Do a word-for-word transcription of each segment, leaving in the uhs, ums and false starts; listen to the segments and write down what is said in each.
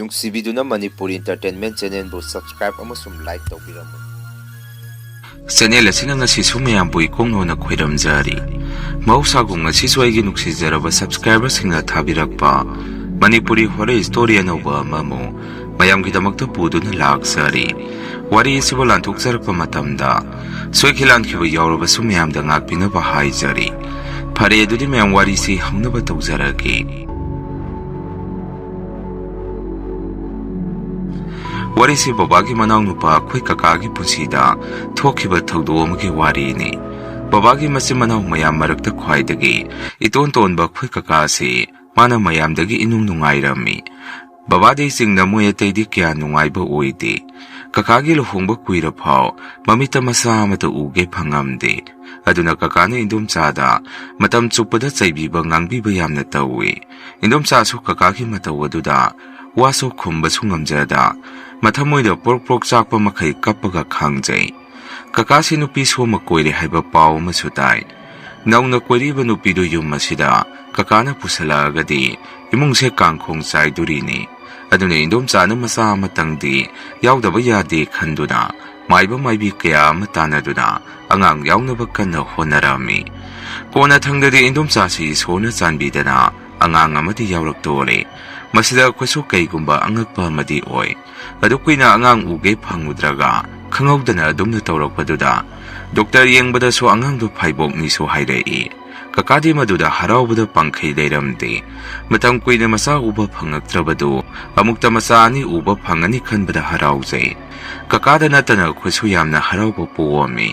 ꯅꯨꯡꯁꯤꯕꯤꯗꯨꯅ Manipuri Entertainment Channelꯕꯨ subscribe ꯑꯃꯁꯨꯡ like ꯇꯧꯕꯤꯔꯝꯃꯨ꯫ Channel ꯑꯁꯤꯅ ꯉꯁꯤꯁꯨ ꯃꯌꯥꯝꯕꯨ ꯏꯀꯣꯡ ꯅꯣꯟꯅ ꯈꯣꯏꯔꯝꯖꯔꯤ꯫ ꯃꯍꯧꯁꯥꯒꯨꯝ ꯉꯁꯤꯁꯨ ꯑꯩꯒꯤ ꯅꯨꯡꯁꯤꯖꯔꯕ subscriberꯁꯤꯡꯅ ꯊꯥꯕꯤꯔꯛꯄ ꯃꯅꯤꯄꯨꯔꯤ horror story ꯑꯅꯧꯕ ꯑꯃꯃꯨꯛ ꯃꯌꯥꯝꯒꯤꯗꯃꯛꯇ ꯄꯨꯗꯨꯅ ꯂꯥꯛꯆꯔꯤ꯫ ꯋꯥꯔꯤ ꯑꯁꯤꯕꯨ ꯂꯥꯟꯊꯣꯛꯆꯔꯛꯄ ꯃꯇꯝꯗ ꯁꯣꯏꯈꯤ ꯂꯥꯟꯈꯤꯕ ꯌꯥꯎꯔꯕꯁꯨ ꯃꯌꯥꯝꯗ ꯉꯥꯛꯄꯤꯅꯕ ꯍꯥꯏꯖꯔꯤ꯫ ꯐꯔꯦ, ꯑꯗꯨꯗꯤ ꯃꯌꯥꯝ ꯋꯥꯔꯤꯁꯤ ꯍꯧꯅꯕ ꯇꯧꯖꯔꯒꯦ꯫ ꯋꯥꯔꯤꯁꯤ ꯕꯕꯥꯒꯤ ꯃꯅꯥꯎꯅꯨꯄꯥ ꯑꯩꯈꯣꯏ ꯀꯀꯥꯒꯤ ꯄꯨꯟꯁꯤꯗ ꯊꯣꯛꯈꯤꯕ ꯊꯧꯗꯣꯛ ꯑꯃꯒꯤ ꯋꯥꯔꯤꯅꯤ꯫ ꯕꯕꯥꯒꯤ ꯃꯆꯤꯟ ꯃꯅꯥꯎ ꯃꯌꯥꯝ ꯃꯔꯛꯇ ꯈ꯭ꯋꯥꯏꯗꯒꯤ ꯏꯇꯣꯟ ꯇꯣꯟꯕ ꯑꯩꯈꯣꯏ ꯀꯀꯥ ꯑꯁꯤ ꯃꯥꯅ ꯃꯌꯥꯝꯗꯒꯤ ꯏꯅꯨꯡ ꯅꯨꯡꯉꯥꯏꯔꯝꯃꯤ꯫ ꯕꯕꯥꯗꯩ ꯆꯤꯡꯅ ꯃꯣꯏ ꯑꯇꯩꯗꯤ ꯀꯌꯥ ꯅꯨꯡꯉꯥꯏꯕ ꯑꯣꯏꯗꯦ꯫ ꯀꯀꯥꯒꯤ ꯂꯨꯍꯣꯡꯕ ꯀꯨꯏꯔ ꯐꯥꯎ ꯃꯃꯤꯠꯇ ꯃꯆꯥ ꯑꯃꯠꯇ ꯎꯒꯦ ꯐꯪꯉꯝꯗꯦ꯫ ꯑꯗꯨꯅ ꯀꯀꯥꯅ ꯏꯟꯗꯣꯝꯆꯥꯗ ꯃꯇꯝ ꯆꯨꯞꯄꯗ ꯆꯩꯕꯤꯕ ꯉꯥꯡꯕꯤꯕ ꯌꯥꯝꯅ ꯇꯧꯏ꯫ ꯏꯟꯗꯣꯝꯆꯥꯁꯨ ꯀꯀꯥꯒꯤ ꯃꯇꯧ ꯑꯗꯨꯗ ꯋꯥꯁꯨ ꯈꯨꯝꯕꯁꯨ ꯉꯝꯖꯗ ꯃꯊꯃꯣꯏꯗ ꯄ꯭ꯔꯣꯛ ꯄ꯭ꯔꯣꯛ ꯆꯥꯛꯄ ꯃꯈꯩ ꯀꯞꯄꯒ ꯈꯥꯡꯖꯩ꯫ ꯀꯀꯥꯁꯤ ꯅꯨꯄꯤ ꯁꯣꯝꯃ ꯀꯣꯏꯔꯦ ꯍꯥꯏꯕ ꯄꯥꯎ ꯑꯃꯁꯨ ꯇꯥꯏ꯫ ꯅꯧꯅ ꯀꯣꯏꯔꯤꯕ ꯅꯨꯄꯤꯗꯨ ꯌꯨꯝ ꯑꯁꯤꯗ ꯀꯀꯥꯅ ꯄꯨꯁꯜꯂꯛꯑꯒꯗꯤ ꯏꯃꯨꯡꯁꯦ ꯀꯥꯡꯈꯣꯡ ꯆꯥꯏꯗꯣꯔꯤꯅꯤ꯫ ꯑꯗꯨꯅ ꯏꯟꯗꯣꯝꯆꯥꯅ ꯃꯆꯥ ꯑꯃꯇꯪꯗꯤ ꯌꯥꯎꯗꯕ ꯌꯥꯗꯦ ꯈꯟꯗꯨꯅ ꯃꯥꯏꯕ ꯃꯥꯏꯕꯤ ꯀꯌꯥ ꯑꯃ ꯇꯥꯟꯅꯗꯨꯅ ꯑꯉꯥꯡ ꯌꯥꯎꯅꯕ ꯀꯟꯅ ꯍꯣꯠꯅꯔꯝꯃꯤ꯫ ꯀꯣꯟꯅꯊꯪꯗꯗꯤ ꯏꯟꯗꯣꯝꯆꯥꯁꯤ ꯏꯁꯣꯔꯅ ꯆꯥꯟꯕꯤꯗꯅ ꯑꯉꯥꯡ ꯑꯃꯗꯤ ꯌꯥꯎꯔꯛꯇꯣꯔꯦ꯫ ꯃꯁꯤꯗ ꯑꯩꯈꯣꯏꯁꯨ ꯀꯩꯒꯨꯝꯕ ꯑꯉꯛꯄ ꯑꯃꯗꯤ ꯑꯣꯏ꯫ ꯑꯗꯨ ꯀꯨꯏꯅ ꯑꯉꯥꯡ ꯎꯒꯦ ꯐꯪꯉꯨꯗ꯭ꯔꯒ ꯈꯪꯍꯧꯗꯅ ꯑꯗꯨꯝꯅ ꯇꯧꯔꯛꯄꯗꯨꯗ ꯗꯣꯛꯇꯔ ꯌꯦꯡꯕꯗꯁꯨ ꯑꯉꯥꯡꯗꯣ ꯐꯥꯏꯕꯣꯛꯅꯤꯁꯨ ꯍꯥꯏꯔꯛꯏ꯫ ꯀꯀꯥꯗꯤ ꯃꯗꯨꯗ ꯍꯔꯥꯎꯕꯗ ꯄꯥꯡꯈꯩ ꯂꯩꯔꯝꯗꯦ꯫ ꯃꯇꯝ ꯀꯨꯏꯅ ꯃꯆꯥ ꯎꯕ ꯐꯪꯉꯛꯇ꯭ꯔꯕꯗꯨ ꯑꯃꯨꯛꯇ ꯃꯆꯥ ꯑꯅꯤ ꯎꯕ ꯐꯪꯉꯅꯤ ꯈꯟꯕꯗ ꯍꯔꯥꯎꯖꯩ꯫ ꯀꯀꯥꯗ ꯅꯠꯇꯅ ꯑꯩꯈꯣꯏꯁꯨ ꯌꯥꯝꯅ ꯍꯔꯥꯎꯕ ꯄꯣꯛꯑꯝꯃꯤ꯫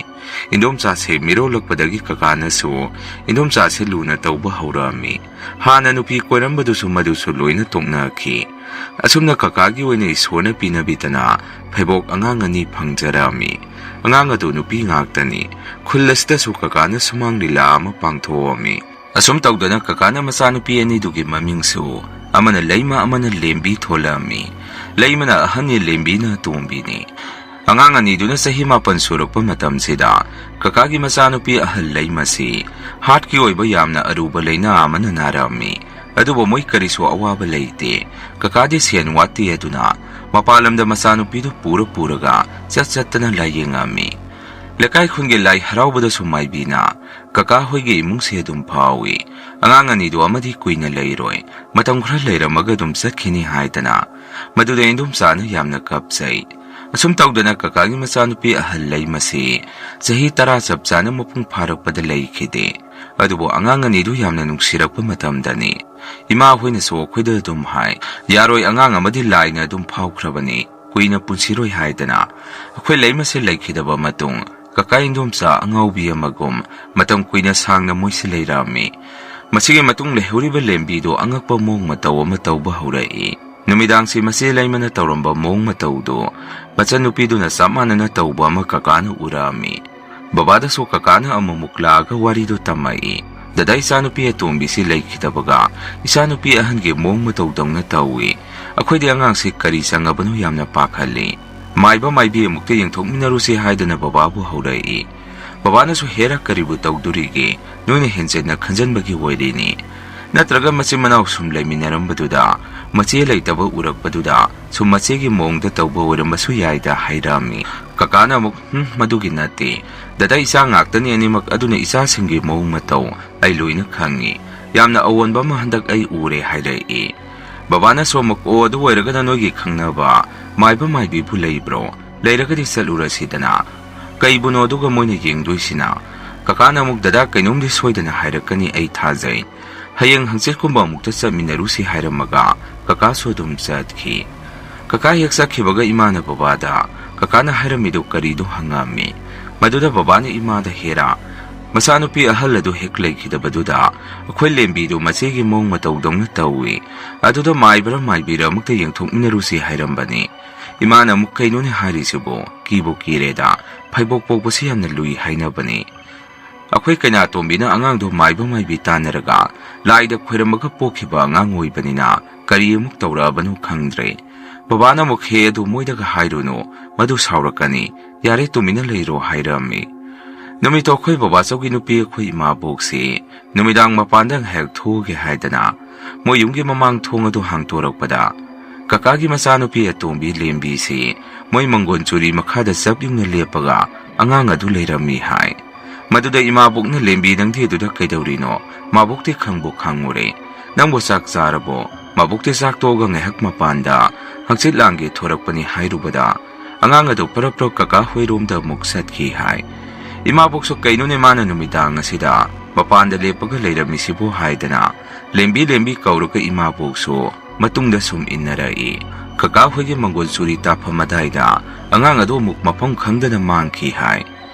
ꯏꯟꯗꯣꯝꯆꯥꯁꯦ ꯃꯤꯔꯣꯜꯂꯛꯄꯗꯒꯤ ꯀꯀꯥꯅꯁꯨ ꯏꯟꯗꯣꯝꯆꯥꯁꯦ ꯂꯨꯅ ꯇꯧꯕ ꯍꯧꯔꯛꯑꯝꯃꯤ꯫ ꯍꯥꯟꯅ ꯅꯨꯄꯤ ꯀꯣꯏꯔꯝꯕꯗꯨꯁꯨ ꯃꯗꯨꯁꯨ ꯂꯣꯏꯅ ꯇꯣꯛꯅꯈꯤ꯫ ꯑꯁꯨꯝꯅ ꯀꯀꯥꯒꯤ ꯑꯣꯏꯅ ꯏꯁꯣꯔꯅ ꯄꯤꯅꯕꯤꯗꯅ ꯐꯩꯕꯣꯛ ꯑꯉꯥꯡ ꯑꯅꯤ ꯐꯪꯖꯔꯛꯑꯝꯃꯤ꯫ ꯑꯉꯥꯡ ꯑꯗꯨ ꯅꯨꯄꯤ ꯉꯥꯛꯇꯅꯤ꯫ ꯈꯨꯜ ꯑꯁꯤꯗꯁꯨ ꯀꯀꯥꯅ ꯁꯨꯃꯥꯡ ꯂꯤꯂꯥ ꯑꯃ ꯄꯥꯡꯊꯣꯛꯑꯝꯃꯤ꯫ ꯑꯁꯨꯝ ꯇꯧꯗꯅ ꯀꯀꯥꯅ ꯃꯆꯥꯅꯨꯄꯤ ꯑꯅꯤꯗꯨꯒꯤ ꯃꯃꯤꯡꯁꯨ ꯑꯃꯅ ꯂꯩꯃ ꯑꯃꯅ ꯂꯦꯝꯕꯤ ꯊꯣꯜꯂꯛꯑꯝꯃꯤ꯫ ꯂꯩꯃꯅ ꯑꯍꯟꯅꯤ, ꯂꯦꯝꯕꯤꯅ ꯑꯇꯣꯝꯕꯤꯅꯤ꯫ ꯑꯉꯥꯡ ꯑꯅꯤꯗꯨꯅ ꯆꯍꯤ ꯃꯥꯄꯟ ꯁꯨꯔꯛꯄ ꯃꯇꯝꯁꯤꯗ ꯀꯀꯥꯒꯤ ꯃꯆꯥꯅꯨꯄꯤ ꯑꯍꯜ ꯂꯩꯃꯁꯤ ꯍꯥꯔꯠꯀꯤ ꯑꯣꯏꯕ ꯌꯥꯝꯅ ꯑꯔꯨꯕ ꯂꯥꯏꯅꯥ ꯑꯃꯅ ꯅꯥꯔꯛꯑꯝꯃꯤ꯫ ꯑꯗꯨꯕꯨ ꯃꯣꯏ ꯀꯔꯤꯁꯨ ꯑꯋꯥꯕ ꯂꯩꯇꯦ꯫ ꯀꯀꯥꯗꯤ ꯁꯦꯟ ꯋꯥꯠꯇꯦ ꯑꯗꯨꯅ ꯃꯄꯥꯟ ꯂꯝꯗ ꯃꯆꯥꯅꯨꯄꯤꯗꯨ ꯄꯨꯔ ꯄꯨꯔꯒ ꯆꯠ ꯆꯠꯇꯅ ꯂꯥꯏꯌꯦꯡꯉꯝꯃꯤ꯫ ꯂꯩꯀꯥꯏ ꯈꯨꯟꯒꯤ ꯂꯥꯏ ꯍꯔꯥꯎꯕꯗꯁꯨ ꯃꯥꯏꯕꯤꯅ ꯀꯀꯥ ꯍꯣꯏꯒꯤ ꯏꯃꯨꯡꯁꯦ ꯑꯗꯨꯝ ꯐꯥꯎꯏ꯫ ꯑꯉꯥꯡ ꯑꯅꯤꯗꯨ ꯑꯃꯗꯤ ꯀꯨꯏꯅ ꯂꯩꯔꯣꯏ, ꯃꯇꯝ ꯈꯔ ꯂꯩꯔꯝꯃꯒ ꯑꯗꯨꯝ ꯆꯠꯈꯤꯅꯤ ꯍꯥꯏꯗꯅ꯫ ꯃꯗꯨꯗ ꯏꯟꯗꯣꯝꯆꯥꯅ ꯌꯥꯝꯅ ꯀꯞꯆꯩ꯫ ꯑꯁꯨꯝ ꯇꯧꯗꯅ ꯀꯀꯥꯒꯤ ꯃꯆꯥꯅꯨꯄꯤ ꯑꯍꯜ ꯂꯩꯃꯁꯤ ꯆꯍꯤ ꯇꯔꯥ ꯆꯞ ꯆꯥꯅ ꯃꯄꯨꯡ ꯐꯥꯔꯛꯄꯗ ꯂꯩꯈꯤꯗꯦ꯫ ꯑꯗꯨꯕꯨ ꯑꯉꯥꯡ ꯑꯅꯤꯗꯨ ꯌꯥꯝꯅ ꯅꯨꯡꯁꯤꯔꯛꯄ ꯃꯇꯝꯗꯅꯤ꯫ ꯏꯃꯥ ꯍꯣꯏꯅꯁꯨ ꯑꯩꯈꯣꯏꯗ ꯑꯗꯨꯝ ꯍꯥꯏ, "ꯌꯥꯔꯣꯏ, ꯑꯉꯥꯡ ꯑꯃꯗꯤ ꯂꯥꯏꯅ ꯑꯗꯨꯝ ꯐꯥꯎꯈ꯭ꯔꯕꯅꯤ, ꯀꯨꯏꯅ ꯄꯨꯟꯁꯤꯔꯣꯏ" ꯍꯥꯏꯗꯅ꯫ ꯑꯩꯈꯣꯏ ꯂꯩꯃꯁꯦ ꯂꯩꯈꯤꯗꯕ ꯃꯇꯨꯡ ꯀꯀꯥ ꯏꯟꯗꯣꯝꯆꯥ ꯑꯉꯥꯎꯕꯤ ꯑꯃꯒꯨꯝ ꯃꯇꯝ ꯀꯨꯏꯅ ꯁꯥꯡꯅ ꯃꯣꯏꯁꯦ ꯂꯩꯔꯛꯑꯝꯃꯤ꯫ ꯃꯁꯤꯒꯤ ꯃꯇꯨꯡ ꯂꯩꯍꯧꯔꯤꯕ ꯂꯦꯝꯕꯤꯗꯨ ꯑꯉꯛꯄ ꯃꯑꯣꯡ ꯃꯇꯧ ꯑꯃ ꯇꯧꯕ ꯍꯧꯔꯛꯏ꯫ ꯅꯨꯃꯤꯗꯥꯡꯁꯤ ꯃꯆꯦ ꯂꯩꯃꯅ ꯇꯧꯔꯝꯕ ꯃꯑꯣꯡ ꯃꯇꯧꯗꯨ ꯃꯆꯟꯅꯨꯄꯤꯗꯨꯅ ꯆꯞ ꯃꯥꯟꯅꯅ ꯇꯧꯕ ꯑꯃ ꯀꯀꯥꯅ ꯎꯔꯛꯑꯝꯃꯤ꯫ ꯕꯕꯥꯗꯁꯨ ꯀꯀꯥꯅ ꯑꯃꯨꯛꯃꯨꯛ ꯂꯥꯛꯑꯒ ꯋꯥꯔꯤꯗꯨ ꯇꯝꯃꯛꯏ꯫ "ꯗꯗꯥ, ꯏꯆꯥꯅꯨꯄꯤ ꯑꯇꯣꯝꯕꯤꯁꯤ ꯂꯩꯈꯤꯗꯕꯒ ꯏꯆꯥꯅꯨꯄꯤ ꯑꯍꯟꯒꯤ ꯃꯑꯣꯡ ꯃꯇꯧꯗꯧꯅ ꯇꯧꯏ꯫ ꯑꯩꯈꯣꯏꯗꯤ ꯑꯉꯥꯡꯁꯤ ꯀꯔꯤ ꯆꯪꯉꯕꯅꯣ ꯌꯥꯝꯅ ꯄꯥꯈꯠꯂꯤ꯫ ꯃꯥꯏꯕ ꯃꯥꯏꯕꯤ ꯑꯃꯨꯛꯇ ꯌꯦꯡꯊꯣꯛꯃꯤꯟꯅꯔꯨꯁꯤ" ꯍꯥꯏꯗꯅ ꯕꯕꯥꯕꯨ ꯍꯧꯔꯛꯏ꯫ ꯕꯕꯥꯅꯁꯨ, "ꯍꯦꯔꯥ, ꯀꯔꯤꯕꯨ ꯇꯧꯗꯣꯔꯤꯒꯦ? ꯅꯣꯏꯅ ꯍꯦꯟꯖꯟꯅ ꯈꯟꯖꯟꯕꯒꯤ ꯑꯣꯏꯔꯤꯅꯤ꯫ ꯅꯠꯇ꯭ꯔꯒ ꯃꯆꯤꯟ ꯃꯅꯥꯎ ꯁꯨꯝ ꯂꯩꯃꯤꯟꯅꯔꯝꯕꯗꯨꯗ ꯃꯆꯦ ꯂꯩꯇꯕ ꯎꯔꯛꯄꯗꯨꯗ ꯁꯨꯝ ꯃꯆꯦꯒꯤ ꯃꯑꯣꯡꯗ ꯇꯧꯕ ꯑꯣꯏꯔꯝꯕꯁꯨ ꯌꯥꯏꯗ" ꯍꯥꯏꯔꯛꯑꯝꯃꯤ꯫ ꯀꯀꯥꯅ ꯑꯃꯨꯛ, "ꯍꯨꯝ, ꯃꯗꯨꯒꯤ ꯅꯠꯇꯦ꯫ ꯗꯗꯥ, ꯏꯆꯥ ꯉꯥꯛꯇꯅꯤ ꯑꯅꯤꯃꯛ, ꯑꯗꯨꯅ ꯏꯆꯥꯁꯤꯡꯒꯤ ꯃꯑꯣꯡ ꯃꯇꯧ ꯑꯩ ꯂꯣꯏꯅ ꯈꯪꯉꯤ꯫ ꯌꯥꯝꯅ ꯑꯑꯣꯟꯕ ꯑꯃ ꯍꯟꯗꯛ ꯑꯩ ꯎꯔꯦ" ꯍꯥꯏꯔꯛꯏ꯫ ꯕꯕꯥꯅꯁꯨ ꯑꯃꯨꯛ, "ꯑꯣ, ꯑꯗꯨ ꯑꯣꯏꯔꯒꯅ ꯅꯣꯏꯒꯤ ꯈꯪꯅꯕ ꯃꯥꯏꯕ ꯃꯥꯏꯕꯤꯕꯨ ꯂꯩꯕ꯭ꯔꯣ? ꯂꯩꯔꯒꯗꯤ ꯆꯠꯂꯨꯔꯁꯤꯗꯅ꯫ ꯀꯩꯕꯨꯅꯣ ꯑꯗꯨꯒ ꯃꯣꯏꯅ ꯌꯦꯡꯗꯣꯏꯁꯤꯅ?" ꯀꯀꯥꯅ ꯑꯃꯨꯛ, "ꯗꯗꯥ, ꯀꯩꯅꯣꯝꯗꯤ ꯁꯣꯏꯗꯅ ꯍꯥꯏꯔꯛꯀꯅꯤ, ꯑꯩ ꯊꯥꯖꯩ꯫ ꯍꯌꯦꯡ ꯍꯪꯆꯤꯠꯀꯨꯝꯕ ꯑꯃꯨꯛꯇ ꯆꯠꯃꯤꯟꯅꯔꯨꯁꯤ" ꯍꯥꯏꯔꯝꯃꯒ ꯀꯀꯥꯁꯨ ꯑꯗꯨꯝ ꯆꯠꯈꯤ꯫ ꯀꯀꯥ ꯍꯦꯛ ꯆꯠꯈꯤꯕꯒ ꯏꯃꯥꯅ ꯕꯕꯥꯗ ꯀꯀꯥꯅ ꯍꯥꯏꯔꯝꯃꯤꯗꯨ ꯀꯔꯤꯅꯣ ꯍꯪꯉꯝꯃꯤ꯫ ꯃꯗꯨꯗ ꯕꯕꯥꯅ ꯏꯃꯥꯗ, "ꯍꯦꯔꯥ, ꯃꯆꯥꯅꯨꯄꯤ ꯑꯍꯜ ꯑꯗꯨ ꯍꯦꯛ ꯂꯩꯈꯤꯗꯕꯗꯨꯗ ꯑꯩꯈꯣꯏ ꯂꯦꯝꯕꯤꯗꯨ ꯃꯆꯦꯒꯤ ꯃꯑꯣꯡ ꯃꯇꯧꯗꯧꯅ ꯇꯧꯏ꯫ ꯑꯗꯨꯗ ꯃꯥꯏꯕ꯭ꯔꯥ ꯃꯥꯏꯕꯤꯔꯥ ꯑꯃꯨꯛꯇ ꯌꯦꯡꯊꯣꯛꯃꯤꯟꯅꯔꯨꯁꯤ" ꯍꯥꯏꯔꯝꯕꯅꯤ꯫ ꯏꯃꯥꯅ ꯑꯃꯨꯛ, "ꯀꯩꯅꯣꯅꯦ ꯍꯥꯏꯔꯤꯁꯤꯕꯨ? ꯀꯤꯕꯨ ꯀꯤꯔꯦꯗ꯫ ꯐꯩꯕꯣꯛ ꯄꯣꯛꯄꯁꯤ ꯌꯥꯝꯅ ꯂꯨꯏ ꯍꯥꯏꯅꯕꯅꯤ꯫ ꯑꯩꯈꯣꯏ ꯀꯩꯅꯥꯇꯣꯝꯕꯤꯅ ꯑꯉꯥꯡꯗꯣ ꯃꯥꯏꯕ ꯃꯥꯏꯕꯤ ꯇꯥꯟꯅꯔꯒ ꯂꯥꯏꯗ ꯈꯣꯏꯔꯝꯃꯒ ꯄꯣꯛꯈꯤꯕ ꯑꯉꯥꯡ ꯑꯣꯏꯕꯅꯤꯅ ꯀꯔꯤ ꯑꯃꯨꯛ ꯇꯧꯔꯛꯑꯕꯅꯣ ꯈꯪꯗ꯭ꯔꯦ꯫" ꯕꯕꯥꯅ ꯑꯃꯨꯛ, "ꯍꯦ, ꯑꯗꯨ ꯃꯣꯏꯗꯒ ꯍꯥꯏꯔꯨꯅꯨ, ꯃꯗꯨ ꯁꯥꯎꯔꯛꯀꯅꯤ꯫ ꯌꯥꯔꯦ, ꯇꯨꯃꯤꯟꯅ ꯂꯩꯔꯣ" ꯍꯥꯏꯔꯝꯃꯤ꯫ ꯅꯨꯃꯤꯠꯇꯣ ꯑꯩꯈꯣꯏ ꯕꯕꯥꯆꯧꯒꯤ ꯅꯨꯄꯤ ꯑꯩꯈꯣꯏ ꯏꯃꯥꯕꯣꯛꯁꯤ ꯅꯨꯃꯤꯗꯥꯡ ꯃꯄꯥꯟꯗ ꯉꯥꯏꯍꯥꯛ ꯊꯣꯛꯎꯒꯦ ꯍꯥꯏꯗꯅ ꯃꯣꯏ ꯌꯨꯝꯒꯤ ꯃꯃꯥꯡ ꯊꯣꯡ ꯑꯗꯨ ꯍꯥꯡꯇꯣꯔꯛꯄꯗ, ꯀꯀꯥꯒꯤ ꯃꯆꯥꯅꯨꯄꯤ ꯑꯇꯣꯝꯕꯤ ꯂꯦꯝꯕꯤꯁꯤ ꯃꯣꯏ ꯃꯪꯒꯣꯟ ꯆꯨꯔꯤ ꯃꯈꯥꯗ ꯆꯞ ꯌꯨꯡꯅ ꯂꯦꯞꯄꯒ ꯑꯉꯥꯡ ꯑꯗꯨ ꯂꯩꯔꯝꯃꯤ ꯍꯥꯏ꯫ ꯃꯗꯨꯗ ꯏꯃꯥꯕꯣꯛꯅ, "ꯂꯦꯝꯕꯤ, ꯅꯪꯗꯤ ꯑꯗꯨꯗ ꯀꯩꯗꯧꯔꯤꯅꯣ? ꯃꯥꯕꯣꯛꯇꯤ ꯈꯪꯕꯨ ꯈꯪꯉꯨꯔꯦ꯫ ꯅꯪꯕꯨ ꯆꯥꯛ ꯆꯥꯔꯕꯣ? ꯃꯥꯕꯣꯛꯇꯤ ꯆꯥꯛ ꯇꯣꯛꯑꯒ ꯉꯥꯏꯍꯥꯛ ꯃꯄꯥꯟꯗ ꯍꯪꯆꯤꯠ ꯂꯥꯡꯒꯦ ꯊꯣꯔꯛꯄꯅꯤ" ꯍꯥꯏꯔꯨꯕꯗ, ꯑꯉꯥꯡ ꯑꯗꯨ ꯄꯔꯞ ꯄꯔꯞ ꯀꯀꯥ ꯍꯣꯏꯔꯣꯝꯗ ꯑꯃꯨꯛ ꯆꯠꯈꯤ ꯍꯥꯏ꯫ ꯏꯃꯥꯕꯣꯛꯁꯨ, "ꯀꯩꯅꯣꯅꯦ ꯃꯥꯅ ꯅꯨꯃꯤꯗꯥꯡ ꯑꯁꯤꯗ ꯃꯄꯥꯟꯗ ꯂꯦꯞꯄꯒ ꯂꯩꯔꯝꯃꯤꯁꯤꯕꯨ?" ꯍꯥꯏꯗꯅ ꯂꯦꯝꯕꯤ ꯂꯦꯝꯕꯤ ꯀꯧꯔꯒ ꯏꯃꯥꯕꯣꯛꯁꯨ ꯃꯇꯨꯡꯗ ꯁꯨꯝ ꯏꯟꯅꯔꯛꯏ꯫ ꯀꯀꯥ ꯍꯣꯏꯒꯤ ꯃꯪꯒꯣꯜ ꯆꯨꯔꯤ ꯇꯥꯐꯝ ꯑꯗꯥꯏꯗ ꯑꯉꯥꯡ ꯑꯗꯨ ꯑꯃꯨꯛ ꯃꯐꯝ ꯈꯪꯗꯅ ꯃꯥꯡꯈꯤ ꯍꯥꯏ꯫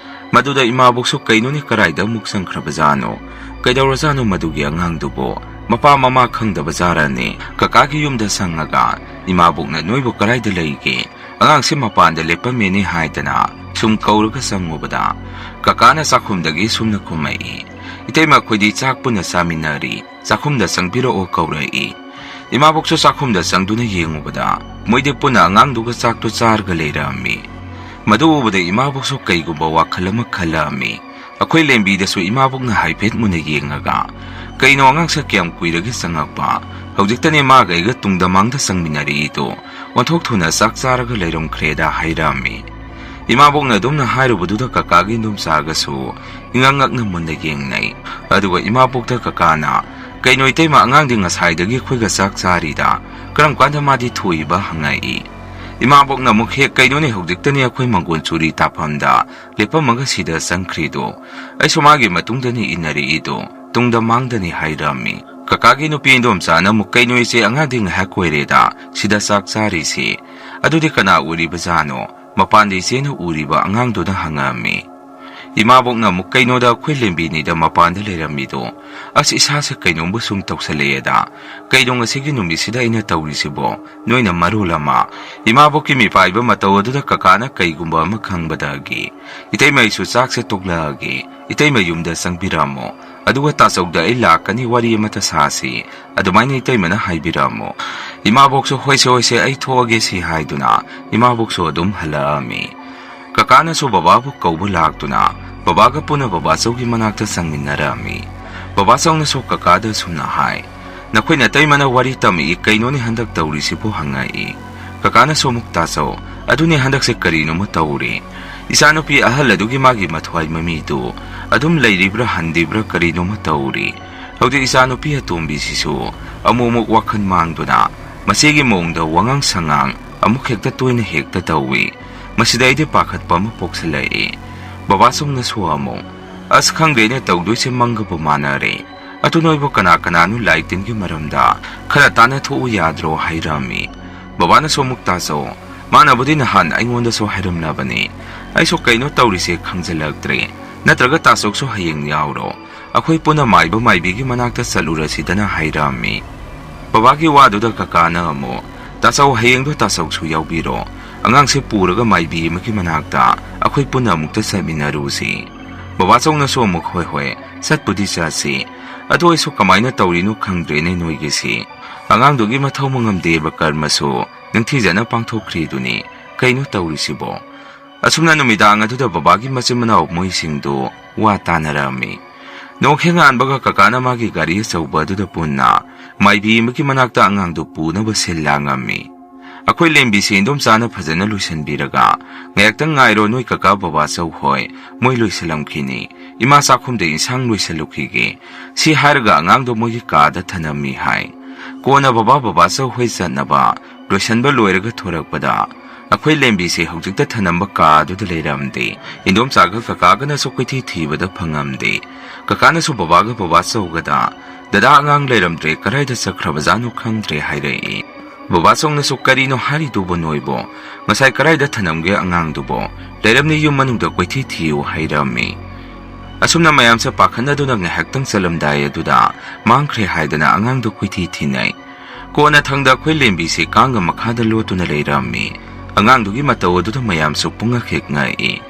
ꯃꯗꯨꯗ ꯏꯃꯥꯕꯣꯛꯁꯨ, "ꯀꯩꯅꯣꯅꯦ, ꯀꯔꯥꯏꯗ ꯑꯃꯨꯛ ꯆꯪꯈ꯭ꯔꯕꯖꯥꯠꯅꯣ? ꯀꯩꯗꯧꯔꯖꯥꯠꯅꯣ ꯃꯗꯨꯒꯤ ꯑꯉꯥꯡꯗꯨꯕꯨ? ꯃꯄꯥ ꯃꯃꯥ ꯈꯪꯗꯕ ꯖꯥꯔꯅꯦ?" ꯀꯀꯥꯒꯤ ꯌꯨꯝꯗ ꯆꯪꯉꯒ, "ꯏꯃꯥꯕꯣꯛꯅ ꯅꯣꯏꯕꯨ ꯀꯔꯥꯏꯗ ꯂꯩꯒꯦ? ꯑꯉꯥꯡꯁꯦ ꯃꯄꯥꯟꯗ ꯂꯦꯞꯄꯝꯃꯦꯅꯦ" ꯍꯥꯏꯗꯅ ꯁꯨꯝ ꯀꯧꯔꯒ ꯆꯪꯉꯨꯕꯗ, ꯀꯀꯥꯅ ꯆꯥꯛꯈꯨꯝꯗꯒꯤ ꯁꯨꯝꯅ ꯈꯨꯝꯃꯛꯏ, "ꯏꯇꯩꯃ, ꯑꯩꯈꯣꯏꯗꯤ ꯆꯥꯛ ꯄꯨꯟꯅ ꯆꯥꯃꯤꯟꯅꯔꯤ, ꯆꯥꯛꯈꯨꯝꯗ ꯆꯪꯕꯤꯔꯛꯑꯣ" ꯀꯧꯔꯛꯏ꯫ ꯏꯃꯥꯕꯣꯛꯁꯨ ꯆꯥꯛꯈꯨꯝꯗ ꯆꯪꯗꯨꯅ ꯌꯦꯡꯉꯨꯕꯗ, ꯃꯣꯏꯗꯤ ꯄꯨꯟꯅ ꯑꯉꯥꯡꯗꯨꯒ ꯆꯥꯛꯇꯨ ꯆꯥꯔꯒ ꯂꯩꯔꯝꯃꯤ꯫ ꯃꯗꯨ ꯎꯕꯗ ꯏꯃꯥꯕꯣꯛꯁꯨ ꯀꯩꯒꯨꯝꯕ ꯋꯥꯈꯜ ꯑꯃ ꯈꯜꯂꯛꯑꯝꯃꯤ꯫ ꯑꯩꯈꯣꯏ ꯂꯦꯝꯕꯤꯗꯁꯨ ꯏꯃꯥꯕꯣꯛꯅ ꯍꯥꯏꯐꯦꯠ ꯃꯨꯟꯅ ꯌꯦꯡꯉꯒ, "ꯀꯩꯅꯣ, ꯑꯉꯥꯡꯁꯦ ꯀꯌꯥꯝ ꯀꯨꯏꯔꯒꯦ ꯆꯪꯉꯛꯄ? ꯍꯧꯖꯤꯛꯇꯅꯦ ꯃꯥꯒ ꯑꯩꯒ ꯇꯨꯡꯗ ꯃꯥꯡꯗ ꯆꯪꯃꯤꯟꯅꯔꯛꯏꯗꯣ꯫ ꯑꯣꯟꯊꯣꯛ ꯊꯨꯅ ꯆꯥꯛ ꯆꯥꯔꯒ ꯂꯩꯔꯝꯈ꯭ꯔꯦꯗ" ꯍꯥꯏꯔꯛꯑꯝꯃꯤ꯫ ꯏꯃꯥꯕꯣꯛꯅ ꯑꯗꯨꯝꯅ ꯍꯥꯏꯔꯨꯕꯗꯨꯗ ꯀꯀꯥꯒꯤ ꯏꯗꯣꯝꯆꯥꯒꯁꯨ ꯏꯉꯛ ꯉꯛꯅ ꯃꯨꯟꯅ ꯌꯦꯡꯅꯩ꯫ ꯑꯗꯨꯒ ꯏꯃꯥꯕꯣꯛꯇ ꯀꯀꯥꯅ, "ꯀꯩꯅꯣ ꯏꯇꯩꯃ, ꯑꯉꯥꯡꯗꯤ ꯉꯁꯥꯏꯗꯒꯤ ꯑꯩꯈꯣꯏꯒ ꯆꯥꯛ ꯆꯥꯔꯤꯗ, ꯀꯔꯝ ꯀꯥꯟꯗ ꯃꯥꯗꯤ ꯊꯣꯛꯏꯕ?" ꯍꯪꯉꯛꯏ꯫ ꯏꯃꯥꯕꯣꯛꯅ ꯑꯃꯨꯛ ꯍꯦꯛ, "ꯀꯩꯅꯣꯅꯦ, ꯍꯧꯖꯤꯛꯇꯅꯦ ꯑꯩꯈꯣꯏ ꯃꯪꯒꯣꯟ ꯆꯨꯔꯤ ꯇꯥꯐꯝꯗ ꯂꯦꯞꯄꯝꯃꯒ ꯁꯤꯗ ꯆꯪꯈ꯭ꯔꯤꯗꯣ꯫ ꯑꯩꯁꯨ ꯃꯥꯒꯤ ꯃꯇꯨꯡꯗꯅꯤ ꯏꯟꯅꯔꯛꯏꯗꯣ, ꯇꯨꯡꯗ ꯃꯥꯡꯗꯅꯤ" ꯍꯥꯏꯔꯝꯃꯤ꯫ ꯀꯀꯥꯒꯤ ꯅꯨꯄꯤ ꯏꯗꯣꯝꯆꯥꯅ ꯑꯃꯨꯛ, "ꯀꯩꯅꯣ ꯏꯆꯦ, ꯑꯉꯥꯡꯗꯤ ꯉꯥꯏꯍꯥꯛ ꯑꯣꯏꯔꯦꯗ ꯁꯤꯗ ꯆꯥꯛ ꯆꯥꯔꯤꯁꯤ꯫ ꯑꯗꯨꯗꯤ ꯀꯅꯥ ꯎꯔꯤꯕꯖꯥꯠꯅꯣ?" ꯃꯄꯥꯟꯗ ꯏꯆꯦꯅ ꯎꯔꯤꯕ ꯑꯉꯥꯡꯗꯨꯅ ꯍꯪꯉꯛꯑꯝꯃꯤ꯫ ꯏꯃꯥꯕꯣꯛꯅ ꯑꯃꯨꯛ, "ꯀꯩꯅꯣꯗ, ꯑꯩꯈꯣꯏ ꯂꯦꯝꯕꯤꯅꯤꯗ ꯃꯄꯥꯟꯗ ꯂꯩꯔꯝꯃꯤꯗꯣ꯫ ꯑꯁ, ꯏꯁꯥꯁꯦ ꯀꯩꯅꯣꯝꯕꯨ ꯁꯨꯝ ꯇꯧꯁꯜꯂꯛꯑꯦꯗ꯫ ꯀꯩꯅꯣ ꯉꯁꯤꯒꯤ ꯅꯨꯃꯤꯠꯁꯤꯗ ꯑꯩꯅ ꯇꯧꯔꯤꯁꯤꯕꯣ? ꯅꯣꯏꯅ ꯃꯔꯣꯜ ꯑꯃ꯫" ꯏꯃꯥꯕꯣꯛꯀꯤ ꯃꯤꯄꯥꯏꯕ ꯃꯇꯧ ꯑꯗꯨꯗ ꯀꯀꯥꯅ ꯀꯩꯒꯨꯝꯕ ꯑꯃ ꯈꯪꯕꯗꯒꯤ, "ꯏꯇꯩꯃ, ꯑꯩꯁꯨ ꯆꯥꯛꯁꯦ ꯇꯣꯛꯂꯛꯑꯒꯦ꯫ ꯏꯇꯩꯃ ꯌꯨꯝꯗ ꯆꯪꯕꯤꯔꯝꯃꯣ꯫ ꯑꯗꯨꯒ ꯇꯥꯆꯧꯗ ꯑꯩ ꯂꯥꯛꯀꯅꯤ, ꯋꯥꯔꯤ ꯑꯃꯇ ꯁꯥꯁꯤ꯫ ꯑꯗꯨꯃꯥꯏꯅ ꯏꯇꯩꯃꯅ ꯍꯥꯏꯕꯤꯔꯝꯃꯣ꯫" ꯏꯃꯥꯕꯣꯛꯁꯨ, "ꯍꯣꯏꯁꯦ, ꯍꯣꯏꯁꯦ, ꯑꯩ ꯊꯣꯛꯑꯒꯦ" ꯁꯤ ꯍꯥꯏꯗꯨꯅ ꯏꯃꯥꯕꯣꯛꯁꯨ ꯑꯗꯨꯝ ꯍꯜꯂꯛꯑꯝꯃꯤ꯫ ꯀꯀꯥꯅꯁꯨ ꯕꯕꯥꯕꯨ ꯀꯧꯕ ꯂꯥꯛꯇꯨꯅ ꯕꯕꯥꯒ ꯄꯨꯟꯅ ꯕꯕꯥꯆꯧꯒꯤ ꯃꯅꯥꯛꯇ ꯆꯪꯃꯤꯟꯅꯔꯝꯃꯤ꯫ ꯕꯕꯥꯆꯧꯅꯁꯨ ꯀꯀꯥꯗ ꯁꯨꯝꯅ ꯍꯥꯏ, "ꯅꯈꯣꯏ ꯅꯇꯩꯃꯅ ꯋꯥꯔꯤ ꯇꯝꯃꯛꯏ, ꯀꯩꯅꯣꯅꯦ ꯍꯟꯗꯛ ꯇꯧꯔꯤꯁꯤꯕꯨ?" ꯍꯪꯉꯛꯏ꯫ ꯀꯀꯥꯅꯁꯨ ꯑꯃꯨꯛ, "ꯇꯥꯆꯧ, ꯑꯗꯨꯅꯦ ꯍꯟꯗꯛꯁꯦ ꯀꯔꯤꯅꯣꯃ ꯇꯧꯔꯦ꯫ ꯏꯆꯥꯅꯨꯄꯤ ꯑꯍꯜ ꯑꯗꯨꯒꯤ ꯃꯥꯒꯤ ꯃꯊ꯭ꯋꯥꯏ ꯃꯃꯤꯗꯨ ꯑꯗꯨꯝ ꯂꯩꯔꯤꯕ꯭ꯔꯥ ꯍꯟꯗ꯭ꯔꯤꯕ꯭ꯔꯥ ꯀꯔꯤꯅꯣꯃ ꯇꯧꯔꯦ꯫ ꯍꯧꯖꯤꯛ ꯏꯆꯥꯅꯨꯄꯤ ꯑꯇꯣꯝꯕꯤꯁꯤꯁꯨ ꯑꯃꯨꯛ ꯑꯃꯨꯛ ꯋꯥꯈꯜ ꯃꯥꯡꯗꯨꯅ ꯃꯆꯦꯒꯤ ꯃꯑꯣꯡꯗ ꯋꯥꯉꯥꯡ ꯁꯉꯥꯡ ꯑꯃꯨꯛ ꯍꯦꯛꯇ ꯇꯣꯏꯅ ꯍꯦꯛꯇ ꯇꯧꯏ꯫ ꯃꯁꯤꯗ ꯑꯩꯗꯤ ꯄꯥꯈꯠꯄ ꯑꯃ ꯄꯣꯛꯁꯤꯜꯂꯛꯏ꯫" ꯕꯕꯥ ꯆꯧꯅꯁꯨ ꯑꯃꯨꯛ, "ꯑꯁ, ꯈꯪꯗꯦꯅꯦ ꯇꯧꯗꯣꯏꯁꯦ, ꯃꯪꯒꯕꯨ ꯃꯥꯟꯅꯔꯦ꯫ ꯑꯗꯨ ꯅꯣꯏꯕꯨ ꯀꯅꯥ ꯀꯅꯥꯅꯣ ꯂꯥꯏ ꯇꯤꯟꯒꯤ ꯃꯔꯝꯗ ꯈꯔ ꯇꯥꯟꯅ ꯊꯣꯛꯎ ꯌꯥꯗ꯭ꯔꯣ?" ꯍꯥꯏꯔꯝꯃꯤ꯫ ꯕꯕꯥꯅꯁꯨ ꯑꯃꯨꯛ, "ꯇꯥꯆꯧ, ꯃꯥꯅꯕꯨꯗꯤ ꯅꯍꯥꯟ ꯑꯩꯉꯣꯟꯗꯁꯨ ꯍꯥꯏꯔꯝꯂꯕꯅꯤ꯫ ꯑꯩꯁꯨ ꯀꯩꯅꯣ ꯇꯧꯔꯤꯁꯦ ꯈꯪꯖꯤꯜꯂꯛꯇ꯭ꯔꯦ꯫ ꯅꯠꯇ꯭ꯔꯒ ꯇꯥꯆꯧꯁꯨ ꯍꯌꯦꯡ ꯌꯥꯎꯔꯣ꯫ ꯑꯩꯈꯣꯏ ꯄꯨꯟꯅ ꯃꯥꯏꯕ ꯃꯥꯏꯕꯤꯒꯤ ꯃꯅꯥꯛꯇ ꯆꯠꯂꯨꯔꯁꯤꯗꯅ" ꯍꯥꯏꯔꯝꯃꯤ꯫ ꯕꯕꯥꯒꯤ ꯋꯥꯗꯨꯗ ꯀꯀꯥꯅ ꯑꯃꯨꯛ, "ꯇꯥꯆꯧ, ꯍꯌꯦꯡꯗꯣ ꯇꯥꯆꯧꯁꯨ ꯌꯥꯎꯕꯤꯔꯣ꯫ ꯑꯉꯥꯡꯁꯦ ꯄꯨꯔꯒ ꯃꯥꯏꯕꯤ ꯑꯃꯒꯤ ꯃꯅꯥꯛꯇ ꯑꯩꯈꯣꯏ ꯄꯨꯟꯅ ꯑꯃꯨꯛꯇ ꯆꯠꯃꯤꯟꯅꯔꯨꯁꯤ꯫" ꯕꯕꯥ ꯆꯧꯅꯁꯨ ꯑꯃꯨꯛ, "ꯍꯣꯏ, ꯍꯣꯏ, ꯆꯠꯄꯨꯗꯤ ꯆꯠꯁꯤ꯫ ꯑꯗꯨ ꯑꯩꯁꯨ ꯀꯃꯥꯏꯅ ꯇꯧꯔꯤꯅꯣ ꯈꯪꯗ꯭ꯔꯦꯅꯦ ꯅꯣꯏꯒꯤꯁꯤ꯫ ꯑꯉꯥꯡꯗꯨꯒꯤ ꯃꯊꯧ ꯃꯉꯝ ꯗꯦꯕ ꯀꯔꯃꯁꯨ ꯅꯤꯡꯊꯤꯖꯅ ꯄꯥꯡꯊꯣꯛꯈ꯭ꯔꯤꯗꯨꯅꯤ꯫ ꯀꯩꯅꯣ ꯇꯧꯔꯤꯁꯤꯕꯣ?" ꯑꯁꯨꯝꯅ ꯅꯨꯃꯤꯗꯥꯡ ꯑꯗꯨꯗ ꯕꯕꯥꯒꯤ ꯃꯆꯤꯟ ꯃꯅꯥꯎ ꯃꯣꯏꯁꯤꯡꯗꯨ ꯋꯥ ꯇꯥꯅꯔꯝꯃꯤ꯫ ꯅꯣꯡꯈꯦꯡ ꯉꯥꯟꯕꯒ ꯀꯀꯥꯅ ꯃꯥꯒꯤ ꯒꯥꯔꯤ ꯑꯆꯧꯕ ꯑꯗꯨꯗ ꯄꯨꯟꯅ ꯃꯥꯏꯕꯤ ꯑꯃꯒꯤ ꯃꯅꯥꯛꯇ ꯑꯉꯥꯡꯗꯨ ꯄꯨꯅꯕ ꯁꯤꯜ ꯂꯥꯡꯉꯝꯃꯤ꯫ ꯑꯩꯈꯣꯏ ꯂꯦꯝꯕꯤꯁꯤ ꯏꯟꯗꯣꯝꯆꯥꯅ ꯐꯖꯅ ꯂꯣꯏꯁꯤꯟꯕꯤꯔꯒ, "ꯉꯥꯏꯍꯥꯛꯇꯪ ꯉꯥꯏꯔꯣ, ꯅꯣꯏ ꯀꯀꯥ ꯕꯕꯥ ꯆꯧ ꯍꯣꯏ, ꯃꯣꯏ ꯂꯣꯏꯁꯤꯜꯂꯝꯈꯤꯅꯤ꯫ ꯏꯃꯥ ꯆꯥꯛꯈꯨꯝꯗ ꯏꯟꯁꯥꯡ ꯂꯣꯏꯁꯤꯜꯂꯨꯈꯤꯒꯦ꯫" ꯁꯤ ꯍꯥꯏꯔꯒ ꯑꯉꯥꯡꯗꯣ ꯃꯣꯏꯒꯤ ꯀꯥꯗ ꯊꯅꯝꯃꯤ ꯍꯥꯏ꯫ ꯀꯣꯟꯅ ꯕꯕꯥ ꯕꯕꯥ ꯆꯧ ꯍꯣꯏ ꯆꯠꯅꯕ ꯂꯣꯏꯁꯤꯟꯕ ꯂꯣꯏꯔꯒ ꯊꯣꯔꯛꯄꯗ, ꯑꯩꯈꯣꯏ ꯂꯦꯝꯕꯤꯁꯦ ꯍꯧꯖꯤꯛꯇ ꯊꯅꯝꯕ ꯀꯥ ꯑꯗꯨꯗ ꯂꯩꯔꯝꯗꯦ꯫ ꯏꯟꯗꯣꯝꯆꯥꯒ ꯀꯀꯥꯒꯅꯁꯨ ꯀꯣꯏꯊꯤ ꯊꯤꯕꯗ ꯐꯪꯉꯝꯗꯦ꯫ ꯀꯀꯥꯅꯁꯨ ꯕꯕꯥꯒ ꯕꯕꯥ ꯆꯧꯒꯗ, "ꯗꯗꯥ, ꯑꯉꯥꯡ ꯂꯩꯔꯝꯗ꯭ꯔꯦ, ꯀꯗꯥꯏꯗ ꯆꯠꯈ꯭ꯔꯕꯖꯥꯠꯅꯣ ꯈꯪꯗ꯭ꯔꯦ" ꯍꯥꯏꯔꯛꯏ꯫ ꯕꯕꯥ ꯆꯧꯅꯁꯨ, "ꯀꯔꯤꯅꯣ ꯍꯥꯏꯔꯤꯗꯨꯕꯣ ꯅꯣꯏꯕꯣ? ꯉꯁꯥꯏ ꯀꯗꯥꯏꯗ ꯊꯅꯝꯒꯦ ꯑꯉꯥꯡꯗꯨꯕꯣ? ꯂꯩꯔꯝꯅꯤ, ꯌꯨꯝ ꯃꯅꯨꯡꯗ ꯀꯣꯏꯊꯤ ꯊꯤꯌꯨ" ꯍꯥꯏꯔꯝꯃꯤ꯫ ꯑꯁꯨꯝꯅ ꯃꯌꯥꯝꯁꯦ ꯄꯥꯈꯠꯅꯗꯨꯅ ꯉꯥꯏꯍꯥꯛꯇꯪ ꯆꯠꯂꯝꯗꯥꯏ ꯑꯗꯨꯗ ꯃꯥꯡꯈ꯭ꯔꯦ ꯍꯥꯏꯗꯅ ꯑꯉꯥꯡꯗꯣ ꯀꯣꯏꯊꯤ ꯊꯤꯅꯩ꯫ ꯀꯣꯟꯅ ꯊꯪꯗ ꯑꯩꯈꯣꯏ ꯂꯦꯝꯕꯤꯁꯤ ꯀꯥꯡꯒ ꯃꯈꯥꯗ ꯂꯣꯠꯇꯨꯅ ꯂꯩꯔꯝꯃꯤ꯫ ꯑꯉꯥꯡꯗꯨꯒꯤ ꯃꯇꯧ ꯑꯗꯨꯗ ꯃꯌꯥꯝꯁꯨ ꯄꯨꯡꯉꯛ ꯍꯦꯛ ꯉꯛꯏ꯫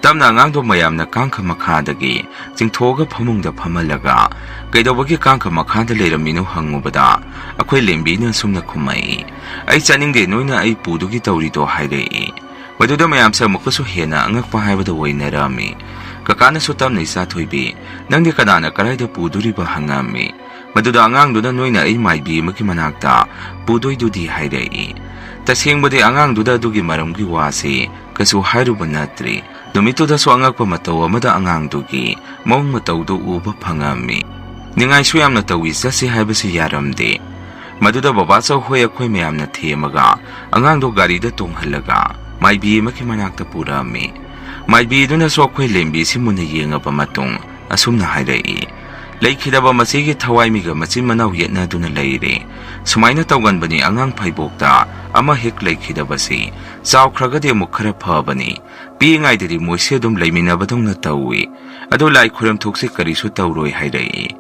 ꯇꯞꯅ ꯑꯉꯥꯡꯗꯣ ꯃꯌꯥꯝꯅ ꯀꯥꯡꯈ ꯃꯈꯥꯗꯒꯤ ꯆꯤꯡꯊꯣꯛꯑꯒ ꯐꯃꯨꯡꯗ ꯐꯝꯍꯜꯂꯒ, "ꯀꯩꯗꯧꯕꯒꯤ ꯀꯥꯡꯈ ꯃꯈꯥꯗ ꯂꯩꯔꯝꯃꯤꯅꯣ?" ꯍꯪꯉꯨꯕꯗ, ꯑꯩꯈꯣꯏ ꯂꯦꯝꯕꯤꯅ ꯑꯁꯨꯝꯅ ꯈꯨꯝꯃꯛꯏ, "ꯑꯩ ꯆꯠꯅꯤꯡꯗꯦ, ꯅꯣꯏꯅ ꯑꯩ ꯄꯨꯗꯨꯒꯤ ꯇꯧꯔꯤꯗꯣ" ꯍꯥꯏꯔꯛꯏ꯫ ꯃꯗꯨꯗ ꯃꯌꯥꯝꯁꯦ ꯑꯃꯨꯛꯀꯁꯨ ꯍꯦꯟꯅ ꯑꯉꯛꯄ ꯍꯥꯏꯕꯗꯨ ꯑꯣꯏꯅꯔꯝꯃꯤ꯫ ꯀꯀꯥꯅꯁꯨ ꯇꯞꯅ, "ꯏꯆꯥ ꯊꯣꯏꯕꯤ, ꯅꯪꯗꯤ ꯀꯅꯥꯅ ꯀꯗꯥꯏꯗ ꯄꯨꯗꯣꯔꯤꯕ?" ꯍꯪꯉꯝꯃꯤ꯫ ꯑꯗꯨꯗ ꯑꯉꯥꯡꯗꯨꯅ "ꯅꯣꯏꯅ ꯑꯩ ꯃꯥꯏꯕꯤ ꯑꯃꯒꯤ ꯃꯅꯥꯛꯇ ꯄꯨꯗꯣꯏꯗꯨꯗꯤ?" ꯍꯥꯏꯔꯛꯏ꯫ ꯇꯁꯦꯡꯕꯗꯤ ꯑꯉꯥꯡꯗꯨꯗ ꯑꯗꯨꯒꯤ ꯃꯔꯝꯒꯤ ꯋꯥꯁꯤ ꯀꯩꯁꯨ ꯍꯥꯏꯔꯨꯕ ꯅꯠꯇ꯭ꯔꯤ꯫ ꯅꯨꯃꯤꯠꯇꯨꯗꯁꯨ ꯑꯉꯛꯄ ꯃꯇꯧ ꯑꯃꯗ ꯑꯉꯥꯡꯗꯨꯒꯤ ꯃꯑꯣꯡ ꯃꯇꯧꯗꯨ ꯎꯕ ꯐꯪꯉꯝꯃꯤ꯫ ꯅꯤꯡꯉꯥꯏꯁꯨ ꯌꯥꯝꯅ ꯇꯧꯏ, ꯆꯠꯁꯤ ꯍꯥꯏꯕꯁꯤ ꯌꯥꯔꯝꯗꯦ꯫ ꯃꯗꯨꯗ ꯕꯕꯥꯆꯧ ꯍꯣꯏ ꯑꯩꯈꯣꯏ ꯃꯌꯥꯝꯅ ꯊꯦꯝꯃꯒ ꯑꯉꯥꯡꯗꯣ ꯒꯥꯔꯤꯗ ꯇꯣꯡꯍꯜꯂꯒ ꯃꯥꯏꯕꯤ ꯑꯃꯒꯤ ꯃꯅꯥꯛꯇ ꯄꯨꯔꯛꯑꯝꯃꯤ꯫ ꯃꯥꯏꯕꯤꯗꯨꯅꯁꯨ ꯑꯩꯈꯣꯏ ꯂꯦꯝꯕꯤꯁꯤ ꯃꯨꯟꯅ ꯌꯦꯡꯉꯕ ꯃꯇꯨꯡ ꯑꯁꯨꯝꯅ ꯍꯥꯏꯔꯛꯏ, "ꯂꯩꯈꯤꯗꯕ ꯃꯆꯦꯒꯤ ꯊꯋꯥꯏꯃꯤꯒ ꯃꯆꯤꯟ ꯃꯅꯥꯎ ꯌꯦꯠꯅꯗꯨꯅ ꯂꯩꯔꯦ꯫ ꯁꯨꯃꯥꯏꯅ ꯇꯧꯒꯟꯕꯅꯤ ꯑꯉꯥꯡ ꯐꯩꯕꯣꯛꯇ꯫ ꯑꯃ ꯍꯦꯛ ꯂꯩꯈꯤꯗꯕꯁꯤ ꯆꯥꯎꯈ꯭ꯔꯒꯗꯤ ꯑꯃꯨꯛ ꯈꯔ ꯐꯕꯅꯤ꯫ ꯄꯤꯛꯏꯉꯩꯗꯗꯤ ꯃꯣꯏꯁꯦ ꯑꯗꯨꯝ ꯂꯩꯃꯤꯟꯅꯕꯗꯧꯅ ꯇꯧꯏ꯫ ꯑꯗꯣ ꯂꯥꯏ ꯈꯨꯔꯝ ꯊꯣꯛꯁꯤ, ꯀꯔꯤꯁꯨ ꯇꯧꯔꯣꯏ" ꯍꯥꯏꯔꯛꯏ꯫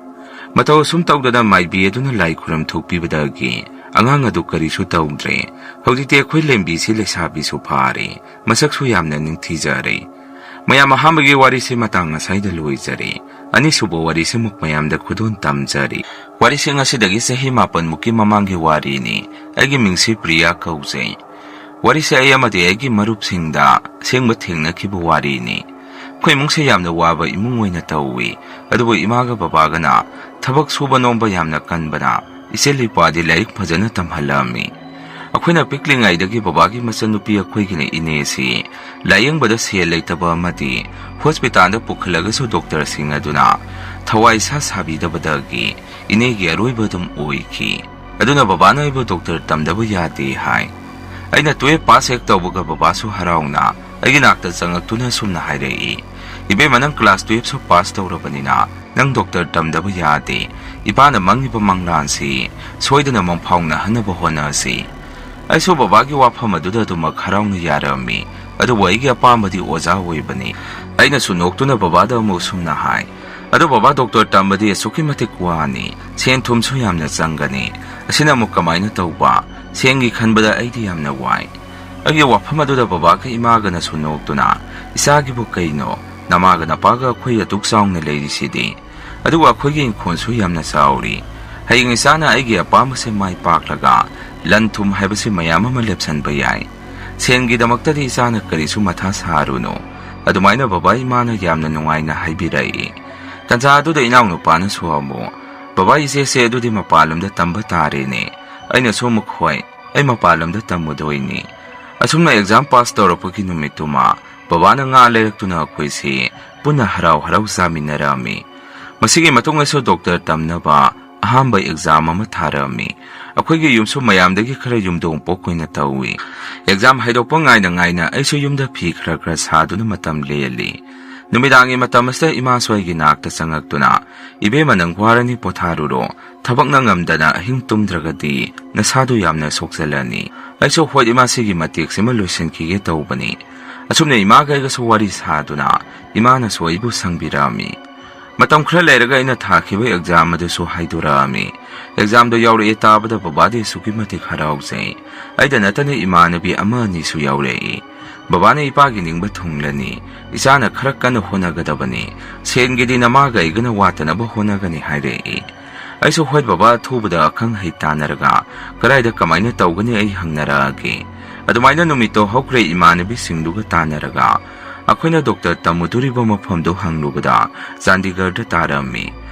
ꯃꯇꯧ ꯑꯁꯨꯝ ꯇꯧꯗꯅ ꯃꯥꯏꯕꯤ ꯑꯗꯨꯅ ꯂꯥꯏ ꯈꯨꯔꯝ ꯊꯣꯛꯄꯤꯕꯗꯒꯤ ꯑꯉꯥꯡ ꯑꯗꯨ ꯀꯔꯤꯁꯨ ꯇꯧꯗ꯭ꯔꯦ꯫ ꯍꯧꯖꯤꯛꯇꯤ ꯑꯩꯈꯣꯏ ꯂꯦꯝꯕꯤꯁꯤ ꯂꯩꯁꯥꯕꯤꯁꯨ ꯐꯥꯔꯦ, ꯃꯁꯛꯁꯨ ꯌꯥꯝꯅ ꯅꯤꯡꯊꯤꯖꯔꯦ꯫ ꯃꯌꯥꯝ, ꯑꯍꯥꯟꯕꯒꯤ ꯋꯥꯔꯤꯁꯤ ꯃꯇꯥꯡ ꯑꯁꯥꯏꯗ ꯂꯣꯏꯖꯔꯦ꯫ ꯑꯅꯤꯁꯨꯕ ꯋꯥꯔꯤꯁꯤꯃꯨꯛ ꯃꯌꯥꯝꯗ ꯈꯨꯗꯣꯜ ꯇꯝꯖꯔꯤ꯫ ꯋꯥꯔꯤꯁꯤꯡ ꯑꯁꯤꯗꯒꯤ ꯆꯍꯤ ꯃꯥꯄꯟꯃꯨꯛꯀꯤ ꯃꯃꯥꯡꯒꯤ ꯋꯥꯔꯤꯅꯤ꯫ ꯑꯩꯒꯤ ꯃꯤꯡꯁꯤ ꯄ꯭ꯔꯤꯌꯥ ꯀꯧꯖꯩ꯫ ꯋꯥꯔꯤꯁꯦ ꯑꯩ ꯑꯃꯗꯤ ꯑꯩꯒꯤ ꯃꯔꯨꯞꯁꯤꯡꯗ ꯑꯁꯦꯡꯕ ꯊꯦꯡꯅꯈꯤꯕ ꯋꯥꯔꯤꯅꯤ꯫ ꯑꯩꯈꯣꯏ ꯏꯃꯨꯡꯁꯦ ꯌꯥꯝꯅ ꯋꯥꯕ ꯏꯃꯨꯡ ꯑꯣꯏꯅ ꯇꯧꯏ, ꯑꯗꯨꯕꯨ ꯏꯃꯥꯒ ꯕꯕꯥꯒꯅ ꯊꯕꯛ ꯁꯨꯕ ꯅꯣꯝꯕ ꯌꯥꯝꯅ ꯀꯟꯕꯅ ꯏꯆꯦ ꯂꯤꯄꯥꯗꯤ ꯂꯥꯏꯔꯤꯛ ꯐꯖꯅ ꯇꯝꯍꯜꯂꯝꯃꯤ꯫ ꯑꯩꯈꯣꯏꯅ ꯄꯤꯛꯂꯤꯉꯩꯗꯒꯤ ꯕꯕꯥꯒꯤ ꯃꯆꯟꯅꯨꯄꯤ ꯑꯩꯈꯣꯏꯒꯤꯅ ꯏꯅꯦꯁꯤ ꯂꯥꯌꯦꯡꯕꯗ ꯁꯦꯜ ꯂꯩꯇꯕ ꯑꯃꯗꯤ ꯍꯣꯁꯄꯤꯇꯥꯜꯗ ꯄꯨꯈꯠꯂꯒꯁꯨ ꯗꯣꯛꯇꯔꯁꯤꯡ ꯑꯗꯨꯅ ꯊꯋꯥꯏ ꯁꯥ ꯁꯥꯕꯤꯗꯕꯗꯒꯤ ꯏꯅꯦꯒꯤ ꯑꯔꯣꯏꯕ ꯑꯗꯨꯝ ꯑꯣꯏꯈꯤ꯫ ꯑꯗꯨꯅ ꯕꯕꯥꯅ ꯑꯩꯕꯨ ꯗꯣꯛꯇꯔ ꯇꯝꯗꯕ ꯌꯥꯗꯦ ꯍꯥꯏ꯫ ꯑꯩꯅ ꯇꯨꯌꯦꯜꯐ ꯄꯥꯁ ꯍꯦꯛ ꯇꯧꯕꯒ ꯕꯕꯥꯁꯨ ꯍꯔꯥꯎꯅ ꯑꯩꯒꯤ ꯅꯥꯛꯇ ꯆꯪꯉꯛꯇꯨꯅ ꯑꯁꯨꯝꯅ ꯍꯥꯏꯔꯛꯏ, "ꯏꯕꯦꯝꯃ, ꯅꯪ ꯀ꯭ꯂꯥꯁ ꯇꯨꯌꯦꯜꯐꯁꯨ ꯄꯥꯁ ꯇꯧꯔꯕꯅꯤꯅ ꯅꯪ ꯗꯣꯛꯇꯔ ꯇꯝꯗꯕ ꯌꯥꯗꯦ꯫ ꯏꯄꯥꯅ ꯃꯪꯉꯤꯕ ꯃꯪꯂꯥꯟꯁꯤ ꯁꯣꯏꯗꯅ ꯃꯪꯐꯥꯎꯅꯍꯟꯅꯕ ꯍꯣꯠꯅꯁꯤ"꯫ ꯑꯩꯁꯨ ꯕꯕꯥꯒꯤ ꯋꯥꯐꯝ ꯑꯗꯨꯗ ꯑꯗꯨꯃꯛ ꯍꯔꯥꯎꯅ ꯌꯥꯔꯝꯃꯤ, ꯑꯗꯨꯕꯨ ꯑꯩꯒꯤ ꯑꯄꯥꯝꯕꯗꯤ ꯑꯣꯖꯥ ꯑꯣꯏꯕꯅꯤ꯫ ꯑꯩꯅꯁꯨ ꯅꯣꯛꯇꯨꯅ ꯕꯕꯥꯗ ꯑꯃꯨꯛ ꯑꯁꯨꯝꯅ ꯍꯥꯏ, "ꯑꯗꯣ ꯕꯕꯥ, ꯗꯣꯛꯇꯔ ꯇꯝꯕꯗꯤ ꯑꯁꯨꯛꯀꯤ ꯃꯇꯤꯛ ꯋꯥꯅꯤ, ꯁꯦꯟ ꯊꯨꯝꯁꯨ ꯌꯥꯝꯅ ꯆꯪꯒꯅꯤ, ꯑꯁꯤꯅ ꯑꯃꯨꯛ ꯀꯃꯥꯏꯅ ꯇꯧꯕ? ꯁꯦꯟꯒꯤ ꯈꯟꯕꯗ ꯑꯩꯗꯤ ꯌꯥꯝꯅ ꯋꯥꯏ"꯫ ꯑꯩꯒꯤ ꯋꯥꯐꯝ ꯑꯗꯨꯗ ꯕꯕꯥꯒ ꯏꯃꯥꯒꯅꯁꯨ ꯅꯣꯛꯇꯨꯅ, "ꯏꯆꯥꯒꯤꯕꯨ ꯀꯩꯅꯣ? ꯅꯃꯥꯒ ꯅꯄꯥꯒ ꯑꯩꯈꯣꯏ ꯑꯗꯨꯛ ꯆꯥꯎꯅ ꯂꯩꯔꯤꯁꯤꯗꯤ꯫ ꯑꯗꯨꯒ ꯑꯩꯈꯣꯏꯒꯤ ꯏꯪꯈꯣꯜꯁꯨ ꯌꯥꯝꯅ ꯆꯥꯎꯔꯤ꯫ ꯍꯌꯦꯡ ꯏꯆꯥꯅ ꯑꯩꯒꯤ ꯑꯄꯥꯝꯕꯁꯦ ꯃꯥꯏ ꯄꯥꯛꯂꯒ ꯂꯟ ꯊꯨꯝ ꯍꯥꯏꯕꯁꯤ ꯃꯌꯥꯝ ꯑꯃ ꯂꯦꯞꯁꯟꯕ ꯌꯥꯏ꯫ ꯁꯦꯟꯒꯤꯗꯃꯛꯇꯗꯤ ꯏꯆꯥꯅ ꯀꯔꯤꯁꯨ ꯃꯊꯥ ꯁꯥꯔꯨꯅꯨ"꯫ ꯑꯗꯨꯃꯥꯏꯅ ꯕꯕꯥ ꯏꯃꯥꯅ ꯌꯥꯝꯅ ꯅꯨꯡꯉꯥꯏꯅ ꯍꯥꯏꯕꯤꯔꯛꯏ꯫ ꯇꯟꯖꯥ ꯑꯗꯨꯗ ꯏꯅꯥꯎꯅꯨꯄꯥꯅꯁꯨ ꯑꯃꯨꯛ, "ꯕꯕꯥ, ꯏꯆꯦꯁꯦ ꯑꯗꯨꯗꯤ ꯃꯄꯥꯟ ꯂꯝꯗ ꯇꯝꯕ ꯇꯥꯔꯦꯅꯦ?" ꯑꯩꯅꯁꯨ ꯑꯃꯨꯛ, "ꯍꯣꯏ, ꯑꯩ ꯃꯄꯥꯟ ꯂꯝꯗ ꯇꯝꯃꯨꯗꯣꯏꯅꯤ"꯫ ꯑꯁꯨꯝꯅ exam pass ꯇꯧꯔꯛꯄꯒꯤ ꯅꯨꯃꯤꯠꯇꯨꯃ ꯕꯕꯥꯅ ꯉꯥ ꯂꯩꯔꯛꯇꯨꯅ ꯑꯩꯈꯣꯏꯁꯤ ꯄꯨꯟꯅ ꯍꯔꯥꯎ ꯍꯔꯥꯎ ꯆꯥꯃꯤꯟꯅꯔꯛꯑꯝꯃꯤ꯫ ꯃꯁꯤꯒꯤ ꯃꯇꯨꯡꯗꯁꯨ doctor ꯇꯝꯅꯕ ꯑꯍꯥꯟꯕ exam ꯑꯃ ꯊꯥꯔꯛꯑꯝꯃꯤ꯫ ꯑꯩꯈꯣꯏꯒꯤ ꯌꯨꯝꯁꯨ ꯃꯌꯥꯝꯗꯒꯤ ꯈꯔ ꯌꯨꯝꯗꯣꯡ ꯄꯣꯛꯄ ꯑꯣꯏꯅ ꯇꯧꯏ꯫ Exam ꯍꯥꯏꯗꯣꯛꯄ ꯉꯥꯏꯅ ꯉꯥꯏꯅ ꯑꯩꯁꯨ ꯌꯨꯝꯗ ꯐꯤ ꯈꯔ ꯈꯔ ꯁꯥꯗꯨꯅ ꯃꯇꯝ ꯂꯦꯜꯂꯤ꯫ ꯅꯨꯃꯤꯗꯥꯡꯒꯤ ꯃꯇꯝ ꯑꯁꯤꯗ ꯏꯃꯥꯁꯨ ꯑꯩꯒꯤ ꯅꯥꯛꯇ ꯆꯪꯉꯛꯇꯨꯅ, "ꯏꯕꯦꯝꯃ, ꯅꯪ ꯋꯥꯔꯅꯤ, ꯄꯣꯊꯥꯔꯨꯔꯣ꯫ ꯊꯕꯛꯅ ꯉꯝꯗꯅ ꯑꯍꯤꯡ ꯇꯨꯝꯗ꯭ꯔꯒꯗꯤ ꯅꯁꯥꯗꯨ ꯌꯥꯝꯅ ꯁꯣꯛꯆꯜꯂꯅꯤ"꯫ ꯑꯩꯁꯨ, "ꯍꯣꯏ ꯏꯃꯥ, ꯁꯤꯒꯤ ꯃꯇꯦꯛꯁꯤꯃ ꯂꯣꯏꯁꯤꯟꯈꯤꯒꯦ" ꯇꯧꯕꯅꯤ꯫ ꯑꯁꯨꯝꯅ ꯏꯃꯥꯒ ꯑꯩꯒꯁꯨ ꯋꯥꯔꯤ ꯁꯥꯗꯨꯅ ꯏꯃꯥꯅꯁꯨ ꯑꯩꯕꯨ ꯁꯪꯕꯤꯔꯛꯑꯝꯃꯤ꯫ ꯃꯇꯝ ꯈꯔ ꯂꯩꯔꯒ ꯑꯩꯅ ꯊꯥꯈꯤꯕ exam ꯑꯗꯨꯁꯨ ꯍꯥꯏꯗꯣꯔꯛꯑꯝꯃꯤ꯫ Examꯗꯣ ꯌꯥꯎꯔꯛꯑꯦ ꯇꯥꯕꯗ ꯕꯕꯥꯗꯤ ꯑꯁꯨꯛꯀꯤ ꯃꯇꯤꯛ ꯍꯔꯥꯎꯖꯩ꯫ ꯑꯩꯗ ꯅꯠꯇꯅ ꯏꯃꯥꯟꯅꯕꯤ ꯑꯃ ꯑꯅꯤꯁꯨ ꯌꯥꯎꯔꯛꯏ꯫ ꯕꯕꯥꯅ ꯏꯄꯥꯒꯤ ꯅꯤꯡꯕ ꯊꯨꯡꯂꯅꯤ, ꯏꯆꯥꯅ ꯈꯔ ꯀꯟꯅ ꯍꯣꯠꯅꯒꯗꯕꯅꯤ, ꯁꯦꯟꯒꯤꯗꯤ ꯅꯃꯥꯒ ꯑꯩꯒꯅ ꯋꯥꯠꯇꯅꯕ ꯍꯣꯠꯅꯒꯅꯤ ꯍꯥꯏꯔꯛꯏ꯫ ꯑꯩꯁꯨ, "ꯍꯣꯏ ꯕꯕꯥ, ꯑꯊꯨꯕꯗ ꯑꯈꯪ ꯑꯍꯩ ꯇꯥꯟꯅꯔꯒ ꯀꯗꯥꯏꯗ ꯀꯃꯥꯏꯅ ꯇꯧꯒꯅꯤ ꯑꯩ ꯍꯪꯅꯔꯛꯑꯒꯦ"꯫ ꯑꯗꯨꯃꯥꯏꯅ ꯅꯨꯃꯤꯠꯇꯣ ꯍꯧꯈ꯭ꯔꯦ꯫ ꯏꯃꯥꯟꯅꯕꯤꯁꯤꯡꯗꯨꯒ ꯇꯥꯟꯅꯔꯒ ꯑꯩꯈꯣꯏꯅ doctor ꯇꯝꯃꯨꯗꯣꯔꯤꯕ ꯃꯐꯝꯗꯨ ꯍꯪꯂꯨꯕꯗ ꯆꯥꯟꯗꯤꯒꯔꯗ ꯇꯥꯔꯝꯃꯤ꯫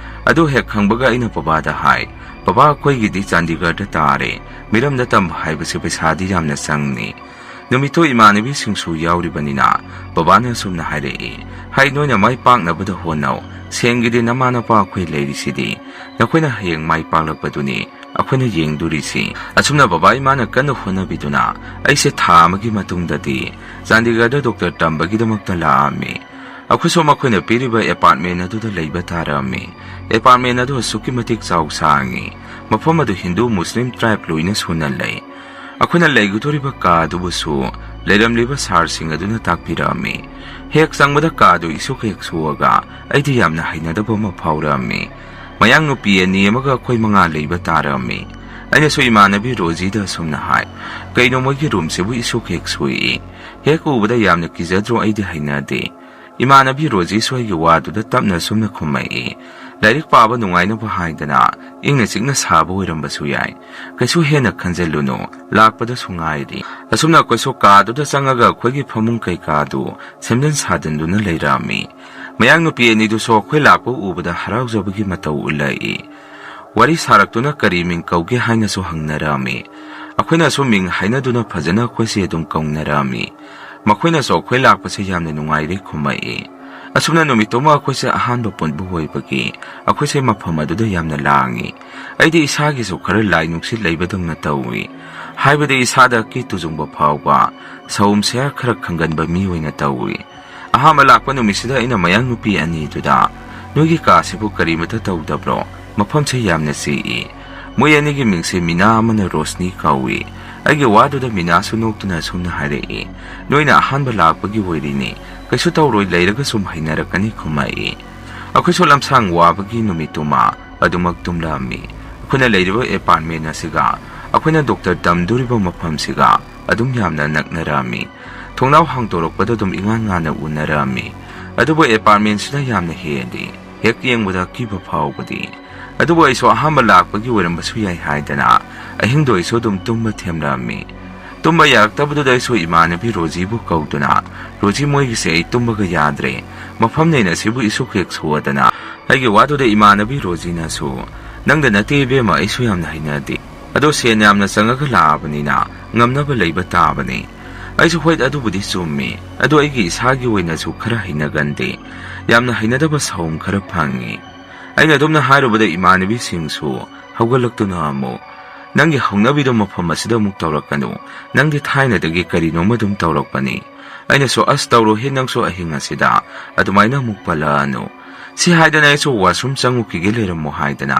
ꯑꯗꯨ ꯍꯦꯛ ꯈꯪꯕꯒ ꯑꯩꯅ ꯕꯕꯥꯗ ꯍꯥꯏ, "ꯕꯕꯥ, ꯑꯩꯈꯣꯏꯒꯤꯗꯤ ꯆꯥꯟꯗꯤꯒꯔꯗ ꯇꯥꯔꯦ꯫ ꯃꯤꯔꯝꯗ ꯇꯝꯕ ꯍꯥꯏꯕꯁꯤ ꯄꯩꯁꯥꯗꯤ ꯌꯥꯝꯅ ꯆꯪꯅꯤ"꯫ ꯅꯨꯃꯤꯠꯇꯨ ꯏꯃꯥꯟꯅꯕꯤꯁꯤꯡꯁꯨ ꯌꯥꯎꯔꯤꯕꯅꯤꯅ ꯕꯕꯥꯅ ꯑꯁꯨꯝꯅ ꯍꯥꯏꯔꯛꯏ, "ꯍꯩ, ꯅꯣꯏꯅ ꯃꯥꯏ ꯄꯥꯛꯅꯕꯗ ꯍꯣꯠꯅꯧ꯫ ꯁꯦꯟꯒꯤꯗꯤ ꯅꯃꯥ ꯅꯄꯥ ꯑꯩꯈꯣꯏ ꯂꯩꯔꯤꯁꯤꯗꯤ꯫ ꯅꯈꯣꯏꯅ ꯍꯌꯦꯡ ꯃꯥꯏ ꯄꯥꯛꯂꯛꯄꯗꯨꯅꯤ ꯑꯩꯈꯣꯏꯅ ꯌꯦꯡꯗꯣꯔꯤꯁꯤ"꯫ ꯑꯁꯨꯝꯅ ꯕꯕꯥ ꯏꯃꯥꯅ ꯀꯟꯅ ꯍꯣꯠꯅꯕꯤꯗꯨꯅ ꯑꯩꯁꯦ ꯊꯥ ꯑꯃꯒꯤ ꯃꯇꯨꯡꯗꯗꯤ ꯆꯥꯟꯗꯤꯒꯔꯗ doctor ꯇꯝꯕꯒꯤꯗꯃꯛꯇ ꯂꯥꯛꯑꯝꯃꯤ꯫ ꯑꯩꯈꯣꯏꯁꯨ ꯃꯈꯣꯏꯅ ꯄꯤꯔꯤꯕ apartment ꯑꯗꯨꯗ ꯂꯩꯕ ꯇꯥꯔꯝꯃꯤ꯫ Apartment ꯑꯗꯨ ꯑꯁꯨꯛꯀꯤ ꯃꯇꯤꯛ ꯆꯥꯎ ꯁꯥꯡꯉꯤ꯫ ꯃꯐꯝ ꯑꯗꯨ ꯍꯤꯟꯗꯨ, ꯃꯨꯁꯂꯤꯝ tribe ꯂꯣꯏꯅ ꯁꯨꯅ ꯂꯩ꯫ ꯑꯩꯈꯣꯏꯅ ꯂꯩꯒꯗꯧꯔꯤꯕ ꯀꯥ ꯑꯗꯨꯕꯨꯁꯨ ꯂꯩꯔꯝꯂꯤꯕ ꯁꯥꯔꯁꯤꯡ ꯑꯗꯨꯅ ꯇꯥꯛꯄꯤꯔꯛꯑꯝꯃꯤ꯫ ꯍꯦꯛ ꯆꯪꯕꯗ ꯀꯥꯗꯨ ꯏꯁꯨꯛ ꯍꯦꯛ ꯁꯨꯑꯒ ꯑꯩꯗꯤ ꯌꯥꯝꯅ ꯍꯩꯅꯗꯕ ꯑꯃ ꯐꯥꯎꯔꯛꯑꯝꯃꯤ꯫ ꯃꯌꯥꯡ ꯅꯨꯄꯤ ꯑꯅꯤ ꯑꯃꯒ ꯑꯩꯈꯣꯏ ꯃꯉꯥ ꯂꯩꯕ ꯇꯥꯔꯛꯑꯝꯃꯤ꯫ ꯑꯩꯅꯁꯨ ꯏꯃꯥꯟꯅꯕꯤ ꯔꯣꯖꯤꯗ ꯑꯁꯨꯝꯅ ꯍꯥꯏ, "ꯀꯩꯅꯣ, ꯃꯣꯏꯒꯤ roomꯁꯤꯕꯨ ꯏꯁꯨꯛ ꯍꯦꯛ ꯁꯨꯏ? ꯍꯦꯛ ꯎꯕꯗ ꯌꯥꯝꯅ ꯀꯤꯖꯗ꯭ꯔꯣ? ꯑꯩꯗꯤ ꯍꯩꯅꯗꯦ"꯫ ꯏꯃꯥꯟꯅꯕꯤ ꯔꯣꯖꯤꯁꯨ ꯑꯩꯒꯤ ꯋꯥꯗꯨꯗ ꯇꯞꯅ ꯑꯁꯨꯝꯅ ꯈꯨꯝꯃꯛꯏ, "ꯂꯥꯏꯔꯤꯛ ꯄꯥꯕ ꯅꯨꯡꯉꯥꯏꯅꯕ ꯍꯥꯏꯗꯅ ꯏꯪꯅ ꯆꯤꯛꯅ ꯁꯥꯕ ꯑꯣꯏꯔꯝꯕꯁꯨ ꯌꯥꯏ꯫ ꯀꯩꯁꯨ ꯍꯦꯟꯅ ꯈꯟꯖꯜꯂꯨꯅꯨ, ꯂꯥꯛꯄꯗꯁꯨ ꯉꯥꯏꯔꯤ"꯫ ꯑꯁꯨꯝꯅ ꯑꯩꯈꯣꯏꯁꯨ ꯀꯥꯗꯨꯗ ꯆꯪꯉꯒ ꯑꯩꯈꯣꯏꯒꯤ ꯐꯃꯨꯡ ꯀꯩꯀꯥꯗꯨ ꯁꯦꯝꯖꯤꯟ ꯁꯥꯖꯤꯟꯗꯨꯅ ꯂꯩꯔꯛꯑꯝꯃꯤ꯫ ꯃꯌꯥꯡ ꯅꯨꯄꯤ ꯑꯅꯤꯗꯨꯁꯨ ꯑꯩꯈꯣꯏ ꯂꯥꯛꯄ ꯎꯕꯗ ꯍꯔꯥꯎꯖꯕꯒꯤ ꯃꯇꯧ ꯎꯠꯂꯛꯏ꯫ ꯋꯥꯔꯤ ꯁꯥꯔꯛꯇꯨꯅ ꯀꯔꯤ ꯃꯤꯡ ꯀꯧꯒꯦ ꯍꯥꯏꯅꯁꯨ ꯍꯪꯅꯔꯛꯑꯝꯃꯤ꯫ ꯑꯩꯈꯣꯏꯅꯁꯨ ꯃꯤꯡ ꯍꯥꯏꯅꯗꯨꯅ ꯐꯖꯅ ꯑꯩꯈꯣꯏꯁꯦ ꯑꯗꯨꯝ ꯀꯧꯅꯔꯛꯑꯝꯃꯤ꯫ ꯃꯈꯣꯏꯅꯁꯨ ꯑꯩꯈꯣꯏ ꯂꯥꯛꯄꯁꯦ ꯌꯥꯝꯅ ꯅꯨꯡꯉꯥꯏꯔꯦ ꯈꯨꯝꯃꯛꯏ꯫ ꯑꯁꯨꯝꯅ ꯅꯨꯃꯤꯠꯇꯨꯃ ꯑꯩꯈꯣꯏꯁꯦ ꯑꯍꯥꯟꯕ ꯄꯨꯟꯕ ꯑꯣꯏꯕꯒꯤ ꯑꯩꯈꯣꯏꯁꯦ ꯃꯐꯝ ꯑꯗꯨꯗ ꯌꯥꯝꯅ ꯂꯥꯡꯉꯤ꯫ ꯑꯩꯗꯤ ꯏꯁꯥꯒꯤꯁꯨ ꯈꯔ ꯂꯥꯏ ꯅꯨꯡꯁꯤꯠ ꯂꯩꯕꯗꯧꯅ ꯇꯧꯏ꯫ ꯍꯥꯏꯕꯗꯤ ꯏꯁꯥꯗ ꯀꯤ ꯇꯨꯖꯨꯡꯕ ꯐꯥꯎꯕ ꯁꯑꯣꯝꯁꯦ ꯈꯔ ꯈꯪꯒꯟꯕ ꯃꯤ ꯑꯣꯏꯅ ꯇꯧꯏ꯫ ꯑꯍꯥꯟꯕ ꯂꯥꯛꯄ ꯅꯨꯃꯤꯠꯁꯤꯗ ꯑꯩꯅ ꯃꯌꯥꯡ ꯅꯨꯄꯤ ꯑꯅꯤꯗꯨꯗ, "ꯅꯣꯏꯒꯤ ꯀꯥꯁꯤꯕꯨ ꯀꯔꯤꯃꯇ ꯇꯧꯗꯕ꯭ꯔꯣ? ꯃꯐꯝꯁꯦ ꯌꯥꯝꯅ ꯆꯤꯛꯏ꯫" ꯃꯣꯏ ꯑꯅꯤꯒꯤ ꯃꯤꯡꯁꯦ ꯃꯤꯅꯥ ꯑꯃꯅ ꯔꯣꯁꯅꯤ ꯀꯧꯏ꯫ ꯑꯩꯒꯤ ꯋꯥꯗꯨꯗ ꯃꯤꯅꯥꯁꯨ ꯅꯣꯛꯇꯨꯅ ꯑꯁꯨꯝꯅ ꯍꯥꯏꯔꯛꯏ, "ꯅꯣꯏꯅ ꯑꯍꯥꯟꯕ ꯂꯥꯛꯄꯒꯤ ꯑꯣꯏꯔꯤꯅꯤ, ꯀꯩꯁꯨ ꯇꯧꯔꯣꯏ, ꯂꯩꯔꯒ ꯁꯨꯝ ꯍꯩꯅꯔꯛꯀꯅꯤ" ꯈꯨꯝꯃꯛꯏ꯫ ꯑꯩꯈꯣꯏꯁꯨ ꯂꯝꯁꯥꯡ ꯋꯥꯕꯒꯤ ꯅꯨꯃꯤꯠꯇꯨꯃ ꯑꯗꯨꯃꯛ ꯇꯨꯝꯂꯛꯑꯝꯃꯤ꯫ ꯑꯩꯈꯣꯏꯅ ꯂꯩꯔꯤꯕ ꯑꯦꯄꯥꯔꯠꯃꯦꯟ ꯑꯁꯤꯒ ꯑꯩꯈꯣꯏꯅ ꯗꯣꯛꯇꯔ ꯇꯝꯗꯣꯔꯤꯕ ꯃꯐꯝꯁꯤꯒ ꯑꯗꯨꯝ ꯌꯥꯝꯅ ꯅꯛꯅꯔꯛꯑꯝꯃꯤ꯫ ꯊꯣꯡꯅꯥꯎ ꯍꯥꯡꯗꯣꯔꯛꯄꯗ ꯑꯗꯨꯝ ꯏꯉꯥꯟ ꯉꯥꯟꯅ ꯎꯅꯔꯛꯑꯝꯃꯤ꯫ ꯑꯗꯨꯕꯨ ꯑꯦꯄꯥꯔꯠꯃꯦꯟꯁꯤꯅ ꯌꯥꯝꯅ ꯍꯦꯜꯂꯤ꯫ ꯍꯦꯛ ꯌꯦꯡꯕꯗ ꯑꯀꯤꯕ ꯐꯥꯎꯕꯗꯤ꯫ ꯑꯗꯨꯕꯨ ꯑꯩꯁꯨ ꯑꯍꯥꯟꯕ ꯂꯥꯛꯄꯒꯤ ꯑꯣꯏꯔꯝꯕꯁꯨ ꯌꯥꯏ ꯍꯥꯏꯗꯅ ꯑꯍꯤꯡꯗꯣ ꯑꯩꯁꯨ ꯑꯗꯨꯝ ꯇꯨꯝꯕ ꯊꯦꯝꯂꯛꯑꯝꯃꯤ꯫ ꯇꯨꯝꯕ ꯌꯥꯔꯛꯇꯕꯗꯨꯗ ꯑꯩꯁꯨ ꯏꯃꯥꯟꯅꯕꯤ ꯔꯣꯖꯤꯕꯨ ꯀꯧꯗꯨꯅ, "ꯔꯣꯖꯤ, ꯃꯣꯏꯒꯤꯁꯦ ꯑꯩ ꯇꯨꯝꯕꯒ ꯌꯥꯗ꯭ꯔꯦ꯫ ꯃꯐꯝ ꯅꯩꯅ ꯑꯁꯤꯕꯨ ꯏꯁꯨꯛ ꯍꯦꯛ ꯁꯣꯛꯑꯗꯅ꯫" ꯑꯩꯒꯤ ꯋꯥꯗꯨꯗ ꯏꯃꯥꯟꯅꯕꯤ ꯔꯣꯖꯤꯅꯁꯨ, "ꯅꯪꯗ ꯅꯠꯇꯦ ꯏꯕꯦꯝꯃ, ꯑꯩꯁꯨ ꯌꯥꯝꯅ ꯍꯩꯅꯗꯦ꯫ ꯑꯗꯣ ꯁꯦꯟ ꯌꯥꯝꯅ ꯆꯪꯉꯒ ꯂꯥꯛꯑꯕꯅꯤꯅ ꯉꯝꯅꯕ ꯂꯩꯕ ꯇꯥꯕꯅꯤ꯫" ꯑꯩꯁꯨ, "ꯍꯣꯏ, ꯑꯗꯨꯕꯨꯗꯤ ꯆꯨꯝꯃꯤ꯫ ꯑꯗꯣ ꯑꯩꯒꯤ ꯏꯁꯥꯒꯤ ꯑꯣꯏꯅꯁꯨ ꯈꯔ ꯍꯩꯅꯒꯟꯗꯦ꯫ ꯌꯥꯝꯅ ꯍꯩꯅꯗꯕ ꯁꯥꯎꯝ ꯈꯔ ꯐꯪꯉꯤ꯫" ꯑꯩꯅ ꯑꯗꯨꯝꯅ ꯍꯥꯏꯔꯨꯕꯗ ꯏꯃꯥꯟꯅꯕꯤꯁꯤꯡꯁꯨ ꯍꯧꯒꯠꯂꯛꯇꯨꯅ ꯑꯃꯨꯛ, "ꯅꯪꯒꯤ ꯍꯧꯅꯕꯤꯗꯣ ꯃꯐꯝ ꯑꯁꯤꯗ ꯑꯃꯨꯛ ꯇꯧꯔꯛꯀꯅꯨ꯫ ꯅꯪꯗꯤ ꯊꯥꯏꯅꯗꯒꯤ ꯀꯔꯤꯅꯣꯝ ꯑꯗꯨꯝ ꯇꯧꯔꯛꯄꯅꯤ꯫" ꯑꯩꯅꯁꯨ, "ꯑꯁ, ꯇꯧꯔꯣꯏꯍꯦ ꯅꯪꯁꯨ ꯑꯍꯤꯡ ꯑꯁꯤꯗ ꯑꯗꯨꯃꯥꯏꯅ ꯑꯃꯨꯛ ꯄꯜꯂꯛꯑꯅꯨ꯫" ꯁꯤ ꯍꯥꯏꯗꯅ ꯑꯩꯁꯨ ꯋꯥꯁꯔꯨꯝ ꯆꯪꯉꯨꯈꯤꯒꯦ ꯂꯩꯔꯝꯃꯣ ꯍꯥꯏꯗꯅ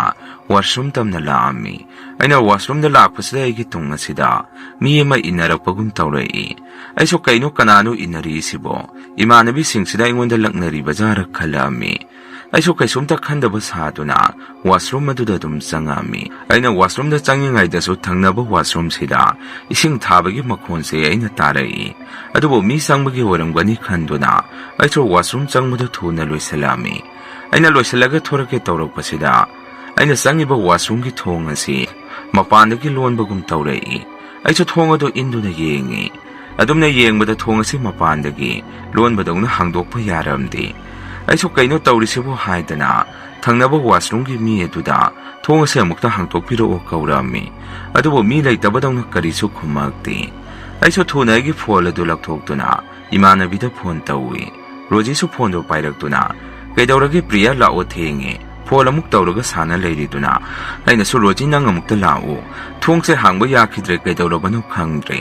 ꯋꯥꯁꯔꯨꯝ ꯇꯝꯅ ꯂꯥꯛꯑꯝꯃꯤ꯫ ꯑꯩꯅ ꯋꯥꯁꯔꯨꯝꯗ ꯂꯥꯛꯄꯁꯤꯗ ꯑꯩꯒꯤ ꯇꯨꯡ ꯑꯁꯤꯗ ꯃꯤ ꯑꯃ ꯏꯟꯅꯔꯛꯄꯒꯨꯝ ꯇꯧꯔꯛꯏ꯫ ꯑꯩꯁꯨ, "ꯀꯩꯅꯣ, ꯀꯅꯥꯅꯣ ꯏꯟꯅꯔꯤꯁꯤꯕꯣ? ꯏꯃꯥꯟꯅꯕꯤꯁꯤꯡꯁꯤꯅ ꯑꯩꯉꯣꯟꯗ ꯂꯛꯅꯔꯤꯕ ꯖꯥꯔ?" ꯈꯜꯂꯛꯑꯝꯃꯤ꯫ ꯑꯩꯁꯨ ꯀꯩꯁꯨꯝꯇ ꯈꯟꯗꯕ ꯁꯥꯗꯨꯅ ꯋꯥꯁꯔꯨꯝ ꯑꯗꯨꯗ ꯑꯗꯨꯝ ꯆꯪꯉꯛꯑꯝꯃꯤ꯫ ꯑꯩꯅ ꯋꯥꯁꯔꯨꯝꯗ ꯆꯪꯉꯤꯉꯩꯗꯁꯨ ꯊꯪꯅꯕ ꯋꯥꯁꯔꯨꯝꯁꯤꯗ ꯏꯁꯤꯡ ꯊꯥꯕꯒꯤ ꯃꯈꯣꯟꯁꯦ ꯑꯩꯅ ꯇꯥꯔꯛꯏ꯫ ꯑꯗꯨꯕꯨ ꯃꯤ ꯆꯪꯕꯒꯤ ꯑꯣꯏꯔꯝꯒꯅꯤ ꯈꯟꯗꯨꯅ ꯑꯩꯁꯨ ꯋꯥꯁꯔꯨꯝ ꯆꯪꯕꯗ ꯊꯨꯅ ꯂꯣꯏꯁꯤꯜꯂꯛꯑꯝꯃꯤ꯫ ꯑꯩꯅ ꯂꯣꯏꯁꯤꯜꯂꯒ ꯊꯣꯔꯛꯀꯦ ꯇꯧꯔꯛꯄꯁꯤꯗ ꯑꯩꯅ ꯆꯪꯉꯤꯕ ꯋꯥꯁꯔꯨꯝꯒꯤ ꯊꯣꯡ ꯑꯁꯤ ꯃꯄꯥꯟꯗꯒꯤ ꯂꯣꯟꯕꯒꯨꯝ ꯇꯧꯔꯛꯏ꯫ ꯑꯩꯁꯨ ꯊꯣꯡ ꯑꯗꯨ ꯏꯟꯗꯨꯅ ꯌꯦꯡꯉꯤ꯫ ꯑꯗꯨꯝꯅ ꯌꯦꯡꯕꯗ ꯊꯣꯡ ꯑꯁꯤ ꯃꯄꯥꯟꯗꯒꯤ ꯂꯣꯟꯕꯗꯧꯅ ꯍꯥꯡꯗꯣꯛꯄ ꯌꯥꯔꯝꯗꯦ꯫ ꯑꯩꯁꯨ "ꯀꯩꯅꯣ ꯇꯧꯔꯤꯁꯤꯕꯨ?" ꯍꯥꯏꯗꯅ ꯊꯪꯅꯕ washroomꯒꯤ ꯃꯤ ꯑꯗꯨꯗ "ꯊꯣꯡ ꯑꯁꯦ ꯑꯃꯨꯛꯇ ꯍꯥꯡꯇꯣꯛꯄꯤꯔꯛꯑꯣ" ꯀꯧꯔꯛꯑꯝꯃꯤ꯫ ꯑꯗꯨꯕꯨ ꯃꯤ ꯂꯩꯇꯕꯗꯧꯅ ꯀꯔꯤꯁꯨ ꯈꯨꯝꯃꯛꯇꯦ꯫ ꯑꯩꯁꯨ ꯊꯨꯅ ꯑꯩꯒꯤ phone ꯑꯗꯨ ꯂꯧꯊꯣꯛꯇꯨꯅ ꯏꯃꯥꯟꯅꯕꯤꯗ phone ꯇꯧꯏ꯫ ꯔꯣꯖꯤꯁꯨ phoneꯗꯨ ꯄꯥꯏꯔꯛꯇꯨꯅ, "ꯀꯩꯗꯧꯔꯒꯦ ꯄ꯭ꯔꯤꯌꯥ, ꯂꯥꯛꯑꯣ, ꯊꯦꯡꯉꯦ꯫ Phone ꯑꯃꯨꯛ ꯇꯧꯔꯒ ꯁꯥꯟꯅ ꯂꯩꯔꯤꯗꯨꯅ?" ꯑꯩꯅꯁꯨ, "ꯔꯣꯖꯤ, ꯅꯪ ꯑꯃꯨꯛꯇ ꯂꯥꯛꯎ꯫ ꯊꯣꯡꯁꯦ ꯍꯥꯡꯕ ꯌꯥꯈꯤꯗ꯭ꯔꯦ, ꯀꯩꯗꯧꯔꯕꯅꯣ ꯈꯪꯗ꯭ꯔꯦ"꯫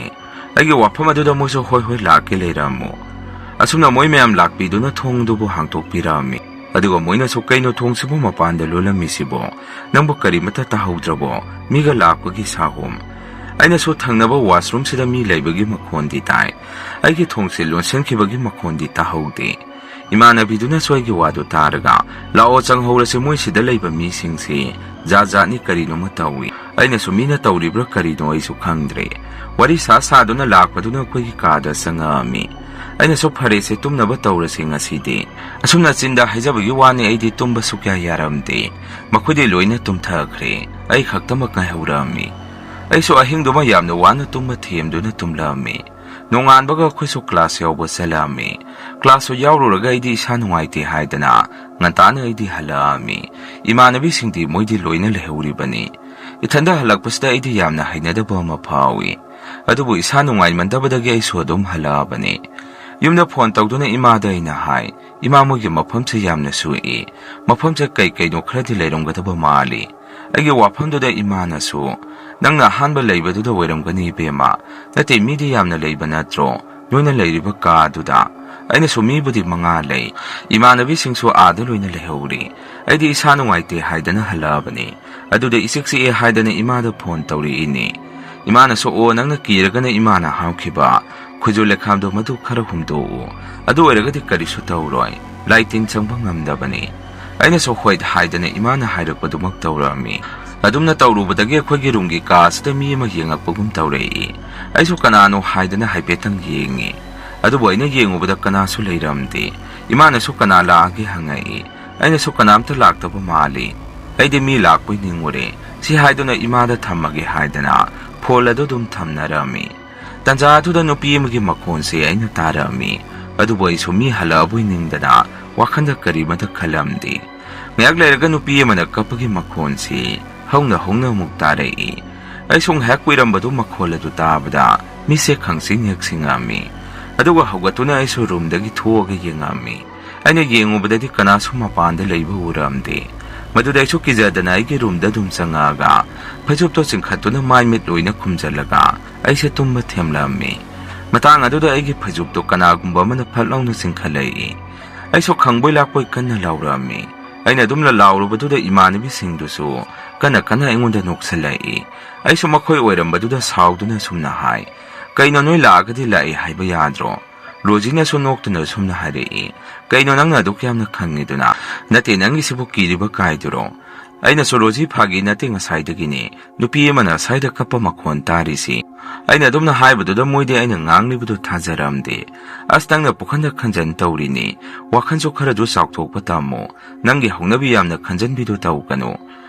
ꯑꯩꯒꯤ ꯋꯥꯐꯝ ꯑꯗꯨꯗ ꯃꯣꯏꯁꯨ "ꯍꯣꯏ, ꯍꯣꯏ, ꯂꯥꯛꯀꯦ, ꯂꯩꯔꯝꯃꯨ"꯫ ꯑꯁꯨꯝꯅ ꯃꯣꯏ ꯃꯌꯥꯝ ꯂꯥꯛꯄꯤꯗꯨꯅ ꯊꯣꯡꯗꯨꯕꯨ ꯍꯥꯡꯇꯣꯛꯄꯤꯔꯛꯑꯝꯃꯤ꯫ ꯑꯗꯨꯒ ꯃꯣꯏꯅꯁꯨ, "ꯀꯩꯅꯣ ꯊꯣꯡꯁꯤꯕꯨ ꯃꯄꯥꯟꯗ ꯂꯣꯜꯂꯝꯃꯤꯁꯤꯕꯣ? ꯅꯪꯕꯨ ꯀꯔꯤꯃꯠꯇ ꯇꯥꯍꯧꯗ꯭ꯔꯕꯣ? ꯃꯤꯒ ꯂꯥꯛꯄꯒꯤ ꯁꯥꯍꯨꯝ"꯫ ꯑꯩꯅꯁꯨ, "ꯊꯪꯅꯕ washroomꯁꯤꯗ ꯃꯤ ꯂꯩꯕꯒꯤ ꯃꯈꯣꯟꯗꯤ ꯇꯥꯏ, ꯑꯩꯒꯤ ꯊꯣꯡꯁꯦ ꯂꯣꯟꯁꯤꯟꯈꯤꯕꯒꯤ ꯃꯈꯣꯟꯗꯤ ꯇꯥꯍꯧꯗꯦ"꯫ ꯏꯃꯥꯟꯅꯕꯤꯗꯨꯅꯁꯨ ꯑꯩꯒꯤ ꯋꯥꯗꯨ ꯇꯥꯔꯒ, "ꯂꯥꯛꯑꯣ, ꯆꯪꯍꯧꯔꯁꯤ, ꯃꯣꯏ ꯁꯤꯗ ꯂꯩꯕ ꯃꯤꯁꯤꯡꯁꯤ ꯖꯥꯠ ꯖꯥꯠꯅꯤ, ꯀꯔꯤꯅꯣꯃ ꯇꯧꯏ"꯫ ꯑꯩꯅꯁꯨ, "ꯃꯤꯅ ꯇꯧꯔꯤꯕ꯭ꯔꯥ ꯀꯔꯤꯅꯣ ꯑꯩꯁꯨ ꯈꯪꯗ꯭ꯔꯦ"꯫ ꯋꯥꯔꯤ ꯁꯥ ꯁꯥꯗꯨꯅ ꯂꯥꯛꯄꯗꯨꯅ ꯑꯩꯈꯣꯏꯒꯤ ꯀꯥꯗ ꯆꯪꯉꯛꯑꯝꯃꯤ꯫ ꯑꯩꯅꯁꯨ, "ꯐꯔꯦꯁꯦ, ꯇꯨꯝꯅꯕ ꯇꯧꯔꯁꯤ ꯉꯁꯤꯗꯤ"꯫ ꯑꯁꯨꯝꯅ ꯆꯤꯟꯗ ꯍꯥꯏꯖꯕꯒꯤ ꯋꯥꯅꯤ, ꯑꯩꯗꯤ ꯇꯨꯝꯕ ꯁꯨꯛꯌꯥ ꯌꯥꯔꯝꯗꯦ꯫ ꯃꯈꯣꯏꯗꯤ ꯂꯣꯏꯅ ꯇꯨꯝꯊꯈ꯭ꯔꯦ, ꯑꯩ ꯈꯛꯇꯃꯛ ꯉꯥꯏꯍꯧꯔꯛꯑꯝꯃꯤ꯫ ꯑꯩꯁꯨ ꯑꯍꯤꯡꯗꯨꯃ ꯌꯥꯝꯅ ꯋꯥꯅ ꯇꯨꯝꯕ ꯊꯦꯝꯗꯨꯅ ꯇꯨꯝꯂꯛꯑꯝꯃꯤ꯫ ꯅꯣꯡꯉꯥꯟꯕꯒ ꯑꯩꯈꯣꯏꯁꯨ class ꯌꯥꯎꯕ ꯆꯠꯂꯛꯑꯝꯃꯤ꯫ Classꯁꯨ ꯌꯥꯎꯔꯨꯔꯒ ꯑꯩꯗꯤ ꯏꯁꯥ ꯅꯨꯡꯉꯥꯏꯇꯦ ꯍꯥꯏꯗꯅ ꯉꯟꯇꯥꯅ ꯑꯩꯗꯤ ꯍꯜꯂꯛꯑꯝꯃꯤ꯫ ꯏꯃꯥꯟꯅꯕꯤꯁꯤꯡꯗꯤ ꯃꯣꯏꯗꯤ ꯂꯣꯏꯅ ꯂꯩꯍꯧꯔꯤꯕꯅꯤ꯫ ꯏꯊꯟꯗ ꯍꯜꯂꯛꯄꯁꯤꯗ ꯑꯩꯗꯤ ꯌꯥꯝꯅ ꯍꯩꯅꯗꯕ ꯑꯃ ꯐꯥꯎꯏ꯫ ꯑꯗꯨꯕꯨ ꯏꯁꯥ ꯅꯨꯡꯉꯥꯏꯃꯟꯗꯕꯗꯒꯤ ꯑꯩꯁꯨ ꯑꯗꯨꯝ ꯍꯜꯂꯛꯑꯕꯅꯤ꯫ ꯌꯨꯝꯗ phone ꯇꯧꯗꯨꯅ ꯏꯃꯥꯗ ꯑꯩꯅ ꯍꯥꯏ, "ꯏꯃꯥ, ꯃꯣꯏꯒꯤ ꯃꯐꯝꯁꯦ ꯌꯥꯝꯅ ꯁꯣꯛꯏ꯫ ꯃꯐꯝꯁꯦ ꯀꯩ ꯀꯩꯅꯣ ꯈꯔꯗꯤ ꯂꯩꯔꯝꯒꯗꯕ ꯃꯥꯜꯂꯤ"꯫ ꯑꯩꯒꯤ ꯋꯥꯐꯝꯗꯨꯗ ꯏꯃꯥꯅꯁꯨ, "ꯅꯪꯅ ꯑꯍꯥꯟꯕ ꯂꯩꯕꯗꯨꯗ ꯑꯣꯏꯔꯝꯒꯅꯤ ꯏꯕꯦꯝꯃ꯫ ꯅꯠꯇꯦ, ꯃꯤꯗꯤ ꯌꯥꯝꯅ ꯂꯩꯕ ꯅꯠꯇ꯭ꯔꯣ ꯅꯣꯏꯅ ꯂꯩꯔꯤꯕ ꯀꯥꯗꯨꯗ?" ꯑꯩꯅꯁꯨ, "ꯃꯤꯕꯨꯗꯤ ꯃꯉꯥ ꯂꯩ꯫ ꯏꯃꯥꯟꯅꯕꯤꯁꯤꯡꯁꯨ ꯑꯥꯗ ꯂꯣꯏꯅ ꯂꯩꯍꯧꯔꯤ꯫ ꯑꯩꯗꯤ ꯏꯁꯥ ꯅꯨꯡꯉꯥꯏꯇꯦ ꯍꯥꯏꯗꯅ ꯍꯜꯂꯛꯑꯕꯅꯤ꯫ ꯑꯗꯨꯗ ꯏꯆꯤꯛ ꯆꯤꯛꯑꯦ ꯍꯥꯏꯗꯅ ꯏꯃꯥꯗ phone ꯇꯧꯔꯛꯏꯅꯤ"꯫ ꯏꯃꯥꯅꯁꯨ, "ꯑꯣ, ꯅꯪꯅ ꯀꯤꯔꯒꯅ ꯏꯃꯥꯅ ꯍꯥꯞꯈꯤꯕ ꯈꯨꯖꯨ ꯂꯩꯈꯥꯝꯗꯣ ꯃꯗꯨ ꯈꯔ ꯍꯨꯝꯗꯣꯛꯎ꯫ ꯑꯗꯨ ꯑꯣꯏꯔꯒꯗꯤ ꯀꯔꯤꯁꯨ ꯇꯧꯔꯣꯏ꯫ ꯂꯥꯏ ꯇꯤꯟ ꯆꯪꯕ ꯉꯝꯗꯕꯅꯤ"꯫ ꯑꯩꯅꯁꯨ "ꯍꯣꯏ" ꯍꯥꯏꯗꯅ ꯏꯃꯥꯅ ꯍꯥꯏꯔꯛꯄꯗꯨꯃꯛ ꯇꯧꯔꯛꯑꯝꯃꯤ꯫ ꯑꯗꯨꯝꯅ ꯇꯧꯔꯨꯕꯗꯒꯤ ꯑꯩꯈꯣꯏꯒꯤ roomꯒꯤ ꯀꯥꯁꯤꯗ ꯃꯤ ꯑꯃ ꯌꯦꯡꯉꯛꯄꯒꯨꯝ ꯇꯧꯔꯛꯏ꯫ ꯑꯩꯁꯨ ꯀꯅꯥꯅꯣ ꯍꯥꯏꯗꯅ ꯍꯥꯏꯐꯦꯠꯇꯪ ꯌꯦꯡꯉꯤ꯫ ꯑꯗꯨꯕꯨ ꯑꯩꯅ ꯌꯦꯡꯉꯨꯕꯗ ꯀꯅꯥꯁꯨ ꯂꯩꯔꯝꯗꯦ꯫ ꯏꯃꯥꯅꯁꯨ "ꯀꯅꯥ ꯂꯥꯛꯑꯒꯦ?" ꯍꯪꯉꯛꯏ꯫ ꯑꯩꯅꯁꯨ "ꯀꯅꯥꯝꯇ ꯂꯥꯛꯇꯕ ꯃꯥꯜꯂꯤ꯫ ꯑꯩꯗꯤ ꯃꯤ ꯂꯥꯛꯄꯣꯏ ꯅꯤꯡꯉꯨꯔꯦ"꯫ ꯁꯤ ꯍꯥꯏꯗꯨꯅ ꯏꯃꯥꯗ "ꯊꯝꯃꯒꯦ" ꯍꯥꯏꯗꯅ phone ꯑꯗꯨ ꯑꯗꯨꯝ ꯊꯝꯅꯔꯝꯃꯤ꯫ ꯇꯟꯖꯥ ꯑꯗꯨꯗ ꯅꯨꯄꯤ ꯑꯃꯒꯤ ꯃꯈꯣꯟꯁꯦ ꯑꯩꯅ ꯇꯥꯔꯝꯃꯤ꯫ ꯑꯗꯨꯕꯨ ꯑꯩꯁꯨ ꯃꯤ ꯍꯜꯂꯛꯑꯕꯣꯏ ꯅꯤꯡꯗꯅ ꯋꯥꯈꯜꯗ ꯀꯔꯤꯃꯇ ꯈꯜꯂꯝꯗꯦ꯫ ꯉꯥꯏꯍꯥꯛ ꯂꯩꯔꯒ ꯅꯨꯄꯤ ꯑꯃꯅ ꯀꯞꯄꯒꯤ ꯃꯈꯣꯟꯁꯤ ꯍꯧꯅ ꯍꯧꯅ ꯑꯃꯨꯛ ꯇꯥꯔꯛꯏ꯫ ꯑꯩꯁꯨ ꯉꯥꯏꯍꯥꯛ ꯀꯨꯏꯔꯝꯕꯗꯨ ꯃꯈꯣꯜ ꯑꯗꯨ ꯇꯥꯕꯗ ꯃꯤꯠꯁꯦ ꯈꯪꯁꯤꯡ ꯍꯦꯛ ꯁꯤꯡꯉꯝꯃꯤ꯫ ꯑꯗꯨꯒ ꯍꯧꯒꯠꯇꯨꯅ ꯑꯩꯁꯨ ꯔꯨꯝꯗꯒꯤ ꯊꯣꯛꯑꯒ ꯌꯦꯡꯉꯝꯃꯤ꯫ ꯑꯩꯅ ꯌꯦꯡꯉꯨꯕꯗꯗꯤ ꯀꯅꯥꯁꯨ ꯃꯄꯥꯟꯗ ꯂꯩꯕ ꯎꯔꯝꯗꯦ꯫ ꯃꯗꯨꯗ ꯑꯩꯁꯨ ꯀꯤꯖꯗꯅ ꯑꯩꯒꯤ ꯔꯨꯝꯗ ꯑꯗꯨꯝ ꯆꯪꯉꯛꯑꯒ ꯐꯩꯖꯨꯞꯇꯣ ꯆꯤꯡꯈꯠꯇꯨꯅ ꯃꯥꯏ ꯃꯤꯠ ꯂꯣꯏꯅ ꯈꯨꯝꯖꯤꯜꯂꯒ ꯑꯩꯁꯦ ꯇꯨꯝꯕ ꯊꯦꯝꯂꯝꯃꯤ꯫ ꯃꯇꯥꯡ ꯑꯗꯨꯗ ꯑꯩꯒꯤ ꯐꯩꯖꯨꯞꯇꯣ ꯀꯅꯥꯒꯨꯝꯕ ꯑꯃꯅ ꯐꯠ ꯂꯥꯎꯅ ꯆꯤꯡꯈꯠꯂꯛꯏ꯫ ꯑꯩꯁꯨ ꯈꯪꯕꯣꯏ ꯂꯥꯛꯄꯣꯏ ꯀꯟꯅ ꯂꯥꯎꯔꯛꯑꯝꯃꯤ꯫ ꯑꯩꯅ ꯑꯗꯨꯝꯅ ꯂꯥꯎꯔꯨꯕꯗꯨꯗ ꯏꯃꯥꯟꯅꯕꯤꯁꯤꯡꯗꯨꯁꯨ ꯀꯟꯅ ꯀꯟꯅ ꯑꯩꯉꯣꯟꯗ ꯅꯣꯛꯁꯜꯂꯛꯏ꯫ ꯑꯩꯁꯨ ꯃꯈꯣꯏ ꯑꯣꯏꯔꯝꯕꯗꯨꯗ ꯁꯥꯎꯗꯨꯅ ꯁꯨꯝꯅ ꯍꯥꯏ, "ꯀꯩꯅꯣ, ꯅꯣꯏ ꯂꯥꯛꯑꯒꯗꯤ ꯂꯥꯛꯏ ꯍꯥꯏꯕ ꯌꯥꯗ꯭ꯔꯣ?" ꯔꯣꯖꯤꯅꯁꯨ ꯅꯣꯛꯇꯨꯅ ꯁꯨꯝꯅ ꯍꯥꯏꯔꯛꯏ, "ꯀꯩꯅꯣ, ꯅꯪꯅ ꯑꯗꯨꯛ ꯌꯥꯝꯅ ꯈꯪꯉꯤꯗꯨꯅ? ꯅꯠꯇꯦ, ꯅꯪꯒꯤꯁꯤꯕꯨ ꯀꯤꯔꯤꯕ ꯀꯥꯏꯗꯨꯔꯣ?" ꯑꯩꯅꯁꯨ, "ꯔꯣꯖꯤ, ꯐꯥꯒꯤ ꯅꯠꯇꯦ, ꯉꯁꯥꯏꯗꯒꯤꯅꯤ ꯅꯨꯄꯤ ꯑꯃꯅ ꯁ꯭ꯋꯥꯏꯗ ꯀꯞꯄ ꯃꯈꯣꯟ ꯇꯥꯔꯤꯁꯤ꯫" ꯑꯩꯅ ꯑꯗꯨꯝꯅ ꯍꯥꯏꯕꯗꯨꯗ ꯃꯣꯏꯗꯤ ꯑꯩꯅ ꯉꯥꯡꯂꯤꯕꯗꯨ ꯊꯥꯖꯔꯝꯗꯦ꯫ "ꯑꯁ, ꯅꯪꯅ ꯄꯨꯈꯟꯗ ꯈꯟꯖꯟ ꯇꯧꯔꯤꯅꯤ꯫ ꯋꯥꯈꯜꯁꯨ ꯈꯔꯗꯨ ꯆꯥꯎꯊꯣꯛꯄ ꯇꯝꯃꯨ꯫ ꯅꯪꯒꯤ ꯍꯧꯅꯕꯤ ꯌꯥꯝꯅ ꯈꯟꯖꯟꯕꯤꯗꯨ ꯇꯧꯒꯅꯨ꯫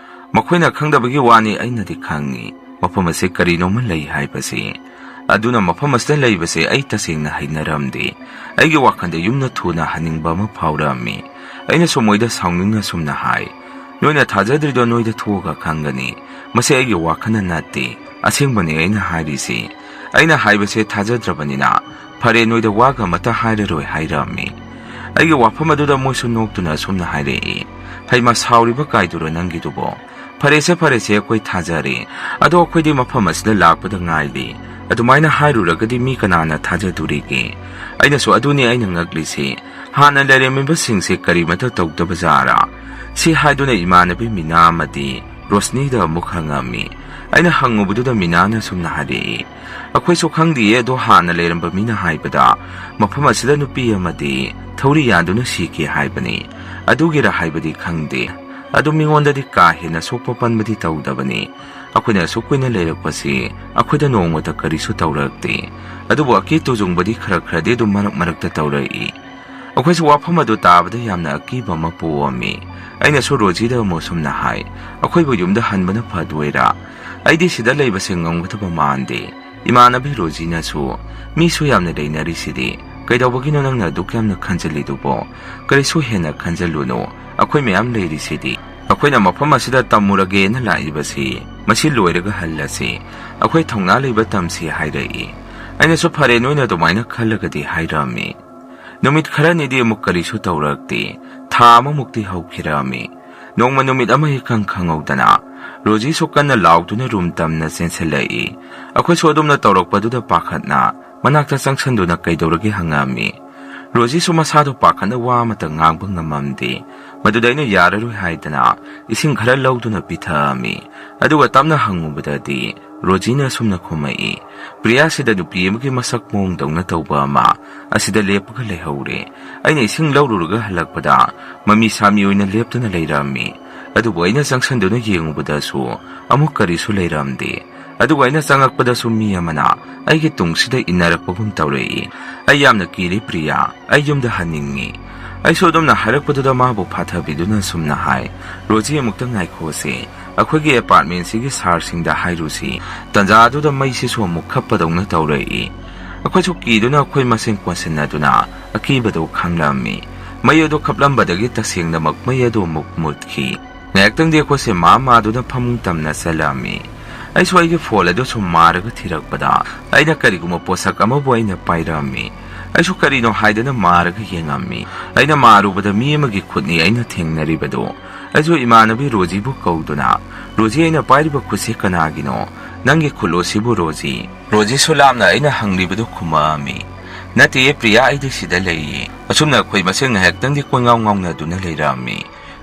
ꯃꯈꯣꯏꯅ ꯈꯪꯗꯕꯒꯤ ꯋꯥꯅꯤ, ꯑꯩꯅꯗꯤ ꯈꯪꯉꯤ꯫ ꯃꯐꯝ ꯑꯁꯤ ꯀꯔꯤꯅꯣꯃ ꯂꯩ ꯍꯥꯏꯕꯁꯤ꯫ ꯑꯗꯨꯅ ꯃꯐꯝ ꯑꯁꯤꯗ ꯂꯩꯕꯁꯦ ꯑꯩ ꯇꯁꯦꯡꯅ ꯍꯩꯅꯔꯝꯗꯦ꯫ ꯑꯩꯒꯤ ꯋꯥꯈꯜꯗ ꯌꯨꯝꯗ ꯊꯨꯅ ꯍꯟꯅꯤꯡꯕ ꯑꯃ ꯐꯥꯎꯔꯛꯑꯝꯃꯤ꯫" ꯑꯩꯅꯁꯨ ꯃꯣꯏꯗ ꯁꯥꯎꯅꯤꯡꯅ ꯁꯨꯝꯅ ꯍꯥꯏ, "ꯅꯣꯏꯅ ꯊꯥꯖꯗ꯭ꯔꯤꯗꯣ ꯅꯣꯏꯗ ꯊꯣꯛꯑꯒ ꯈꯪꯒꯅꯤ꯫ ꯃꯁꯤ ꯑꯩꯒꯤ ꯋꯥꯈꯜꯅ ꯅꯠꯇꯦ, ꯑꯁꯦꯡꯕꯅꯦ ꯑꯩꯅ ꯍꯥꯏꯔꯤꯁꯤ꯫ ꯑꯩꯅ ꯍꯥꯏꯕꯁꯦ ꯊꯥꯖꯗ꯭ꯔꯕꯅꯤꯅ ꯐꯔꯦ, ꯅꯣꯏꯗ ꯋꯥꯒ ꯑꯃꯠꯇ ꯍꯥꯏꯔꯔꯣꯏ" ꯍꯥꯏꯔꯝꯃꯤ꯫ ꯑꯩꯒꯤ ꯋꯥꯐꯝ ꯑꯗꯨꯗ ꯃꯣꯏꯁꯨ ꯅꯣꯛꯇꯨꯅ ꯑꯁꯨꯝꯅ ꯍꯥꯏꯔꯛꯏ, "ꯍꯩꯃꯥ, ꯁꯥꯎꯔꯤꯕ ꯀꯥꯏꯗꯨꯔꯣ ꯅꯪꯒꯤꯗꯨꯕꯣ? ꯐꯔꯦꯁꯦ, ꯐꯔꯦꯁꯦ, ꯑꯩꯈꯣꯏ ꯊꯥꯖꯔꯦ꯫ ꯑꯗꯣ ꯑꯩꯈꯣꯏꯗꯤ ꯃꯐꯝ ꯑꯁꯤꯗ ꯂꯥꯛꯄꯗ ꯉꯥꯏꯔꯤ꯫ ꯑꯗꯨꯃꯥꯏꯅ ꯍꯥꯏꯔꯨꯔꯒꯗꯤ ꯃꯤ ꯀꯅꯥꯅ ꯊꯥꯖꯗꯣꯔꯤꯒꯦ?" ꯑꯩꯅꯁꯨ, "ꯑꯗꯨꯅꯤ ꯑꯩꯅ ꯉꯛꯂꯤꯁꯤ꯫ ꯍꯥꯟꯅ ꯂꯩꯔꯝꯃꯤꯕꯁꯤꯡꯁꯦ ꯀꯔꯤꯃꯇ ꯇꯧꯗꯕ ꯖꯥꯔꯥ?" ꯁꯤ ꯍꯥꯏꯗꯨꯅ ꯏꯃꯥꯟꯅꯕꯤ ꯃꯤꯅꯥ ꯑꯃꯗꯤ ꯔꯣꯁꯅꯤꯗ ꯑꯃꯨꯛ ꯍꯪꯉꯝꯃꯤ꯫ ꯑꯩꯅ ꯍꯪꯉꯨꯕꯗꯨꯗ ꯃꯤꯅꯥꯅ ꯁꯨꯝꯅ ꯍꯥꯏꯔꯛꯏ, "ꯑꯩꯈꯣꯏꯁꯨ ꯈꯪꯗꯤꯌꯦ, ꯑꯗꯣ ꯍꯥꯟꯅ ꯂꯩꯔꯝꯕ ꯃꯤꯅ ꯍꯥꯏꯕꯗ ꯃꯐꯝ ꯑꯁꯤꯗ ꯅꯨꯄꯤ ꯑꯃꯗꯤ ꯊꯧꯔꯤ ꯌꯥꯟꯗꯨꯅ ꯁꯤꯈꯤ ꯍꯥꯏꯕꯅꯤ꯫ ꯑꯗꯨꯒꯤꯔ ꯍꯥꯏꯕꯗꯤ ꯈꯪꯗꯦ꯫ ꯑꯗꯨ ꯃꯤꯉꯣꯟꯗꯗꯤ ꯀꯥ ꯍꯦꯟꯅ ꯁꯣꯛꯄ ꯄꯟꯕꯗꯤ ꯇꯧꯗꯕꯅꯤ꯫ ꯑꯩꯈꯣꯏꯅ ꯑꯁꯨꯛ ꯀꯨꯏꯅ ꯂꯩꯔꯛꯄꯁꯤ ꯑꯩꯈꯣꯏꯗ ꯅꯣꯡꯃꯇ ꯀꯔꯤꯁꯨ ꯇꯧꯔꯛꯇꯦ꯫ ꯑꯗꯨꯕꯨ ꯑꯀꯤ ꯇꯨꯖꯨꯡꯕꯗꯤ ꯈꯔ ꯈꯔꯗꯤ ꯑꯗꯨꯝ ꯃꯔꯛ ꯃꯔꯛꯇ ꯇꯧꯔꯛꯏ꯫" ꯑꯩꯈꯣꯏꯁꯨ ꯋꯥꯐꯝ ꯑꯗꯨ ꯇꯥꯕꯗ ꯌꯥꯝꯅ ꯑꯀꯤꯕ ꯑꯃ ꯄꯣꯛꯑꯝꯃꯤ꯫ ꯑꯩꯅꯁꯨ ꯔꯣꯖꯤꯗ ꯑꯃꯨꯛ ꯁꯨꯝꯅ ꯍꯥꯏ, "ꯑꯩꯈꯣꯏꯕꯨ ꯌꯨꯝꯗ ꯍꯟꯕꯅ ꯐꯗꯣꯏꯔꯥ? ꯑꯩꯗꯤ ꯁꯤꯗ ꯂꯩꯕꯁꯦ ꯉꯝꯒꯗꯕ ꯃꯥꯟꯗꯦ꯫" ꯏꯃꯥꯟꯅꯕꯤ ꯔꯣꯖꯤꯅꯁꯨ, "ꯃꯤꯁꯨ ꯌꯥꯝꯅ ꯂꯩꯅꯔꯤꯁꯤꯗꯤ, "ꯀꯩꯗꯧꯕꯒꯤꯅꯣ ꯅꯪꯅ ꯑꯗꯨꯛ ꯌꯥꯝꯅ ꯈꯟꯖꯜꯂꯤꯗꯨꯕꯣ? ꯀꯔꯤꯁꯨ ꯍꯦꯟꯅ ꯈꯟꯖꯜꯂꯨꯅꯨ, ꯑꯩꯈꯣꯏ ꯃꯌꯥꯝ ꯂꯩꯔꯤꯁꯤꯗꯤ꯫ ꯑꯩꯈꯣꯏꯅ ꯃꯐꯝ ꯑꯁꯤꯗ ꯇꯝꯃꯨꯔꯒꯦꯅ ꯂꯥꯛꯏꯕꯁꯤ, ꯃꯁꯤ ꯂꯣꯏꯔꯒ ꯍꯜꯂꯁꯤ, ꯑꯩꯈꯣꯏ ꯊꯧꯅꯥ ꯂꯩꯕ ꯇꯝꯁꯤ" ꯍꯥꯏꯔꯛꯏ꯫ ꯑꯩꯅꯁꯨ "ꯐꯔꯦ, ꯅꯣꯏꯅ ꯑꯗꯨꯃꯥꯏꯅ ꯈꯜꯂꯒꯗꯤ" ꯍꯥꯏꯔꯝꯃꯤ꯫ ꯅꯨꯃꯤꯠ ꯈꯔꯅꯤꯗꯤ ꯑꯃꯨꯛ ꯀꯔꯤꯁꯨ ꯇꯧꯔꯛꯇꯦ꯫ ꯊꯥ ꯑꯃꯃꯨꯛꯇꯤ ꯍꯧꯈꯤꯔꯝꯃꯤ꯫ ꯅꯣꯡꯃ ꯅꯨꯃꯤꯠ ꯑꯃ ꯏꯈꯪ ꯈꯪꯍꯧꯗꯅ ꯔꯣꯖꯤꯁꯨ ꯀꯟꯅ ꯂꯥꯎꯗꯨꯅ ꯔꯨꯝ ꯇꯝꯅ ꯆꯦꯟꯁꯤꯜꯂꯛꯏ꯫ ꯑꯩꯈꯣꯏꯁꯨ ꯑꯗꯨꯝꯅ ꯇꯧꯔꯛꯄꯗꯨꯗ ꯄꯥꯈꯠꯅ ꯃꯅꯥꯛꯇ ꯆꯪꯁꯤꯟꯗꯨꯅ "ꯀꯩꯗꯧꯔꯒꯦ?" ꯍꯪꯉꯛꯑꯝꯃꯤ꯫ ꯔꯣꯖꯤꯁꯨ ꯃꯁꯥꯗꯣ ꯄꯥꯈꯠꯅ ꯋꯥ ꯑꯃꯇ ꯉꯥꯡꯕ ꯉꯝꯃꯝꯗꯦ꯫ ꯃꯗꯨꯗ ꯑꯩꯅ "ꯌꯥꯔꯔꯣꯏ" ꯍꯥꯏꯗꯅ ꯏꯁꯤꯡ ꯈꯔ ꯂꯧꯗꯨꯅ ꯄꯤꯊꯛꯑꯝꯃꯤ꯫ ꯑꯗꯨꯒ ꯇꯞꯅ ꯍꯪꯉꯨꯕꯗꯗꯤ ꯔꯣꯖꯤꯅ ꯑꯁꯨꯝꯅ ꯈꯨꯝꯃꯛꯏ, "ꯄ꯭ꯔꯤꯌꯥꯁꯤꯗ ꯅꯨꯄꯤ ꯑꯃꯒꯤ ꯃꯁꯛ ꯃꯑꯣꯡꯗꯧꯅ ꯇꯧꯕ ꯑꯃ ꯑꯁꯤꯗ ꯂꯦꯞꯄꯒ ꯂꯩꯍꯧꯔꯦ꯫ ꯑꯩꯅ ꯏꯁꯤꯡ ꯂꯧꯔꯨꯔꯒ ꯍꯜꯂꯛꯄꯗ ꯃꯃꯤ ꯁꯥꯃꯤ ꯑꯣꯏꯅ ꯂꯦꯞꯇꯨꯅ ꯂꯩꯔꯝꯃꯤ꯫ ꯑꯗꯨꯕꯨ ꯑꯩꯅ ꯆꯪꯁꯤꯟꯗꯨꯅ ꯌꯦꯡꯉꯨꯕꯗꯁꯨ ꯑꯃꯨꯛ ꯀꯔꯤꯁꯨ ꯂꯩꯔꯝꯗꯦ꯫ ꯑꯗꯨꯒ ꯑꯩꯅ ꯆꯪꯉꯛꯄꯗꯁꯨ ꯃꯤ ꯑꯃꯅ ꯑꯩꯒꯤ ꯇꯨꯡꯁꯤꯗ ꯏꯟꯅꯔꯛꯄꯒꯨꯝ ꯇꯧꯔꯛꯏ꯫ ꯑꯩ ꯌꯥꯝꯅ ꯀꯤꯔꯦ ꯄ꯭ꯔꯤꯌꯥ, ꯑꯩ ꯌꯨꯝꯗ ꯍꯟꯅꯤꯡꯉꯤ"꯫ ꯑꯩꯁꯨ ꯑꯗꯨꯝꯅ ꯍꯥꯏꯔꯛꯄꯗꯨꯗ ꯃꯥꯕꯨ ꯐꯥꯊꯕꯤꯗꯨꯅ ꯑꯁꯨꯝꯅ ꯍꯥꯏ, "ꯔꯣꯖꯤ, ꯑꯃꯨꯛꯇ ꯉꯥꯏꯈꯣꯁꯦ, ꯑꯩꯈꯣꯏꯒꯤ ꯑꯦꯄꯥꯔꯠꯃꯦꯟꯁꯤꯒꯤ ꯁꯥꯔꯁꯤꯡꯗ ꯍꯥꯏꯔꯨꯁꯤ"꯫ ꯇꯟꯖꯥꯗꯨꯗ ꯃꯩꯁꯤꯁꯨ ꯑꯃꯨꯛ ꯈꯞꯄꯗꯧꯅ ꯇꯧꯔꯛꯏ꯫ ꯑꯩꯈꯣꯏꯁꯨ ꯀꯤꯗꯨꯅ ꯑꯩꯈꯣꯏ ꯃꯁꯦꯟ ꯀꯣꯟꯁꯤꯟꯅꯗꯨꯅ ꯑꯀꯤꯕꯗꯨ ꯈꯪꯂꯝꯃꯤ꯫ ꯃꯩ ꯑꯗꯨ ꯈꯞꯂꯝꯕꯗꯒꯤ ꯇꯁꯦꯡꯅꯃꯛ ꯃꯩ ꯑꯗꯨ ꯑꯃꯨꯛ ꯃꯨꯠꯈꯤ꯫ ꯉꯥꯏꯍꯥꯛꯇꯪꯗꯤ ꯑꯩꯈꯣꯏꯁꯦ ꯃꯥ ꯃꯥꯗꯨꯅ ꯐꯃꯨꯡ ꯇꯝꯅ ꯆꯠꯂꯝꯃꯤ꯫ ꯑꯩꯁꯨ ꯑꯩꯒꯤ ꯐꯣꯟ ꯑꯗꯨ ꯁꯨꯝ ꯃꯥꯔꯒ ꯊꯤꯔꯛꯄꯗ ꯑꯩꯅ ꯀꯔꯤꯒꯨꯝꯕ ꯄꯣꯠꯁꯛ ꯑꯃꯕꯨ ꯑꯩꯅ ꯄꯥꯏꯔꯝꯃꯤ꯫ ꯑꯩꯁꯨ ꯀꯔꯤꯅꯣ ꯍꯥꯏꯗꯅ ꯃꯥꯔꯒ ꯌꯦꯡꯉꯝꯃꯤ꯫ ꯑꯩꯅ ꯃꯥꯔꯨꯕꯗ ꯃꯤ ꯑꯃꯒꯤ ꯈꯨꯠꯅꯤ ꯑꯩꯅ ꯊꯦꯡꯅꯔꯤꯕꯗꯨ꯫ ꯑꯩꯁꯨ ꯏꯃꯥꯟꯅꯕꯤ ꯔꯣꯖꯤꯕꯨ ꯀꯧꯗꯨꯅ, "ꯔꯣꯖꯤ, ꯑꯩꯅ ꯄꯥꯏꯔꯤꯕ ꯈꯨꯠꯁꯤ ꯀꯅꯥꯒꯤꯅꯣ? ꯅꯪꯒꯤ ꯈꯨꯠꯂꯣ ꯁꯤꯕꯨ, ꯔꯣꯖꯤ?" ꯔꯣꯖꯤꯁꯨ ꯂꯥꯞꯅ ꯑꯩꯅ ꯍꯪꯂꯤꯕꯗꯨ ꯈꯨꯝꯃꯛꯑꯝꯃꯤ꯫ "ꯅꯠꯇꯦꯌꯦ ꯄ꯭ꯔꯤꯌꯥ, ꯑꯩꯗꯤ ꯁꯤꯗ ꯂꯩꯌꯦ"꯫ ꯑꯁꯨꯝꯅ ꯑꯩꯈꯣꯏ ꯃꯁꯦꯟ ꯉꯥꯏꯍꯥꯛꯇꯪꯗꯤ ꯀꯣꯏꯉꯥꯎ ꯉꯥꯎꯅꯗꯨꯅ ꯂꯩꯔꯝꯃꯤ꯫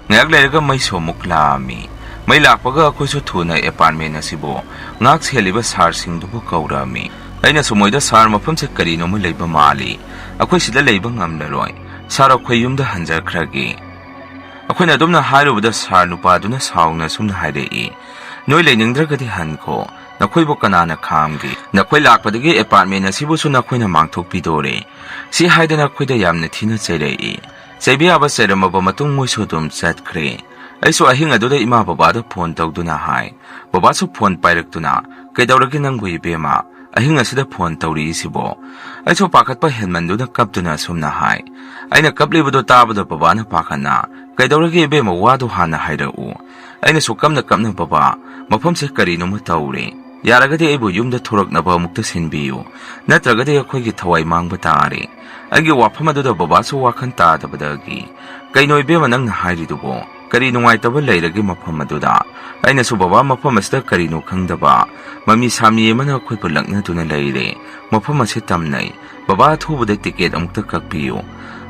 ꯉꯥꯏꯍꯥꯛ ꯂꯩꯔꯒ ꯃꯩꯁꯨ ꯑꯃꯨꯛ ꯂꯥꯛꯑꯝꯃꯤ꯫ ꯃꯩ ꯂꯥꯛꯄꯒ ꯑꯩꯈꯣꯏꯁꯨ ꯊꯨꯅ ꯑꯦꯄꯥꯔꯠꯃꯦꯟ ꯑꯁꯤꯕꯨ ꯉꯥꯛ ꯁꯦꯜꯂꯤꯕ ꯁꯥꯔꯁꯤꯡꯗꯨꯕꯨ ꯀꯧꯔꯛꯑꯝꯃꯤ꯫ ꯑꯩꯅꯁꯨ ꯃꯣꯏꯗ, "ꯁꯥꯔ, ꯃꯐꯝꯁꯦ ꯀꯔꯤꯅꯣꯃ ꯂꯩꯕ ꯃꯥꯜꯂꯤ꯫ ꯑꯩꯈꯣꯏ ꯁꯤꯗ ꯂꯩꯕ ꯉꯝꯂꯔꯣꯏ꯫ ꯁꯥꯔ, ꯑꯩꯈꯣꯏ ꯌꯨꯝꯗ ꯍꯟꯖꯈ꯭ꯔꯒꯦ"꯫ ꯑꯩꯈꯣꯏꯅ ꯑꯗꯨꯝꯅ ꯍꯥꯏꯔꯨꯕꯗ ꯁꯥꯔ ꯅꯨꯄꯥꯗꯨꯅ ꯁꯥꯎꯅ ꯑꯁꯨꯝꯅ ꯍꯥꯏꯔꯛꯏ, "ꯅꯣꯏ ꯂꯩꯅꯤꯡꯗ꯭ꯔꯒꯗꯤ ꯍꯟꯈꯣ꯫ ꯅꯈꯣꯏꯕꯨ ꯀꯅꯥꯅ ꯈꯥꯝꯒꯦ? ꯅꯈꯣꯏ ꯂꯥꯛꯄꯗꯒꯤ ꯑꯦꯄꯥꯔꯠꯃꯦꯟ ꯑꯁꯤꯕꯨꯁꯨ ꯅꯈꯣꯏꯅ ꯃꯥꯡꯊꯣꯛꯄꯤꯗꯣꯔꯦ"꯫ ꯁꯤ ꯍꯥꯏꯗꯅ ꯑꯩꯈꯣꯏꯗ ꯌꯥꯝꯅ ꯊꯤꯅ ꯆꯩꯔꯛꯏ꯫ ꯆꯩꯕ ꯌꯥꯕ ꯆꯩꯔꯝꯃꯕ ꯃꯇꯨꯡ ꯃꯣꯏꯁꯨ ꯑꯗꯨꯝ ꯆꯠꯈ꯭ꯔꯦ꯫ ꯑꯩꯁꯨ ꯑꯍꯤꯡ ꯑꯗꯨꯗ ꯏꯃꯥ ꯕꯕꯥꯗ ꯐꯣꯟ ꯇꯧꯗꯨꯅ ꯍꯥꯏ꯫ ꯕꯕꯥꯁꯨ ꯐꯣꯟ ꯄꯥꯏꯔꯛꯇꯨꯅ, "ꯀꯩꯗꯧꯔꯒꯦ ꯅꯪꯕꯨ ꯏꯕꯦꯝꯃ? ꯑꯍꯤꯡ ꯑꯁꯤꯗ ꯐꯣꯟ ꯇꯧꯔꯛꯏꯁꯤꯕꯣ? ꯑꯩꯁꯨ ꯄꯥꯈꯠꯄ ꯍꯦꯟꯃꯟꯗꯨꯅ ꯀꯞꯇꯨꯅ ꯑꯁꯨꯝꯅ ꯍꯥꯏ꯫ ꯑꯩꯅ ꯀꯞꯂꯤꯕꯗꯨ ꯇꯥꯕꯗ ꯕꯕꯥꯅ ꯄꯥꯈꯠꯅ, "ꯀꯩꯗꯧꯔꯒꯦ ꯏꯕꯦꯝꯃ, ꯋꯥꯗꯨ ꯍꯥꯟꯅ ꯍꯥꯏꯔꯛꯎ"꯫ ꯑꯩꯅꯁꯨ ꯀꯞꯅ ꯀꯞꯅ, "ꯕꯕꯥ, ꯃꯐꯝꯁꯦ ꯀꯔꯤꯅꯣꯃ ꯇꯧꯔꯦ꯫ ꯌꯥꯔꯒꯗꯤ ꯑꯩꯕꯨ ꯌꯨꯝꯗ ꯊꯣꯔꯛꯅꯕ ꯑꯃꯨꯛꯇ ꯁꯤꯟꯕꯤꯌꯨ꯫ ꯅꯠꯇ꯭ꯔꯒꯗꯤ ꯑꯩꯈꯣꯏꯒꯤ ꯊꯋꯥꯏ ꯃꯥꯡꯕ ꯇꯥꯔꯦ"꯫ ꯑꯩꯒꯤ ꯋꯥꯐꯝ ꯑꯗꯨꯗ ꯕꯕꯥꯁꯨ ꯋꯥꯈꯜ ꯇꯥꯗꯕꯗꯒꯤ, "ꯀꯩꯅꯣ ꯏꯕꯦꯝꯃ ꯅꯪꯅ ꯍꯥꯏꯔꯤꯗꯨꯕꯣ? ꯀꯔꯤ ꯅꯨꯡꯉꯥꯏꯇꯕ ꯂꯩꯔꯒꯦ ꯃꯐꯝ ꯑꯗꯨꯗ?" ꯑꯩꯅꯁꯨ, "ꯕꯕꯥ, ꯃꯐꯝ ꯑꯁꯤꯗ ꯀꯔꯤꯅꯣ ꯈꯪꯗꯕ ꯃꯃꯤ ꯁꯥꯃꯤ ꯑꯃꯅ ꯑꯩꯈꯣꯏꯕꯨ ꯂꯛꯅꯗꯨꯅ ꯂꯩꯔꯦ꯫ ꯃꯐꯝ ꯑꯁꯤ ꯇꯝꯅꯩ꯫ ꯕꯕꯥ, ꯑꯊꯨꯕꯗ ꯇꯤꯀꯦꯠ ꯑꯃꯨꯛꯇ ꯀꯛꯄꯤꯌꯨ"꯫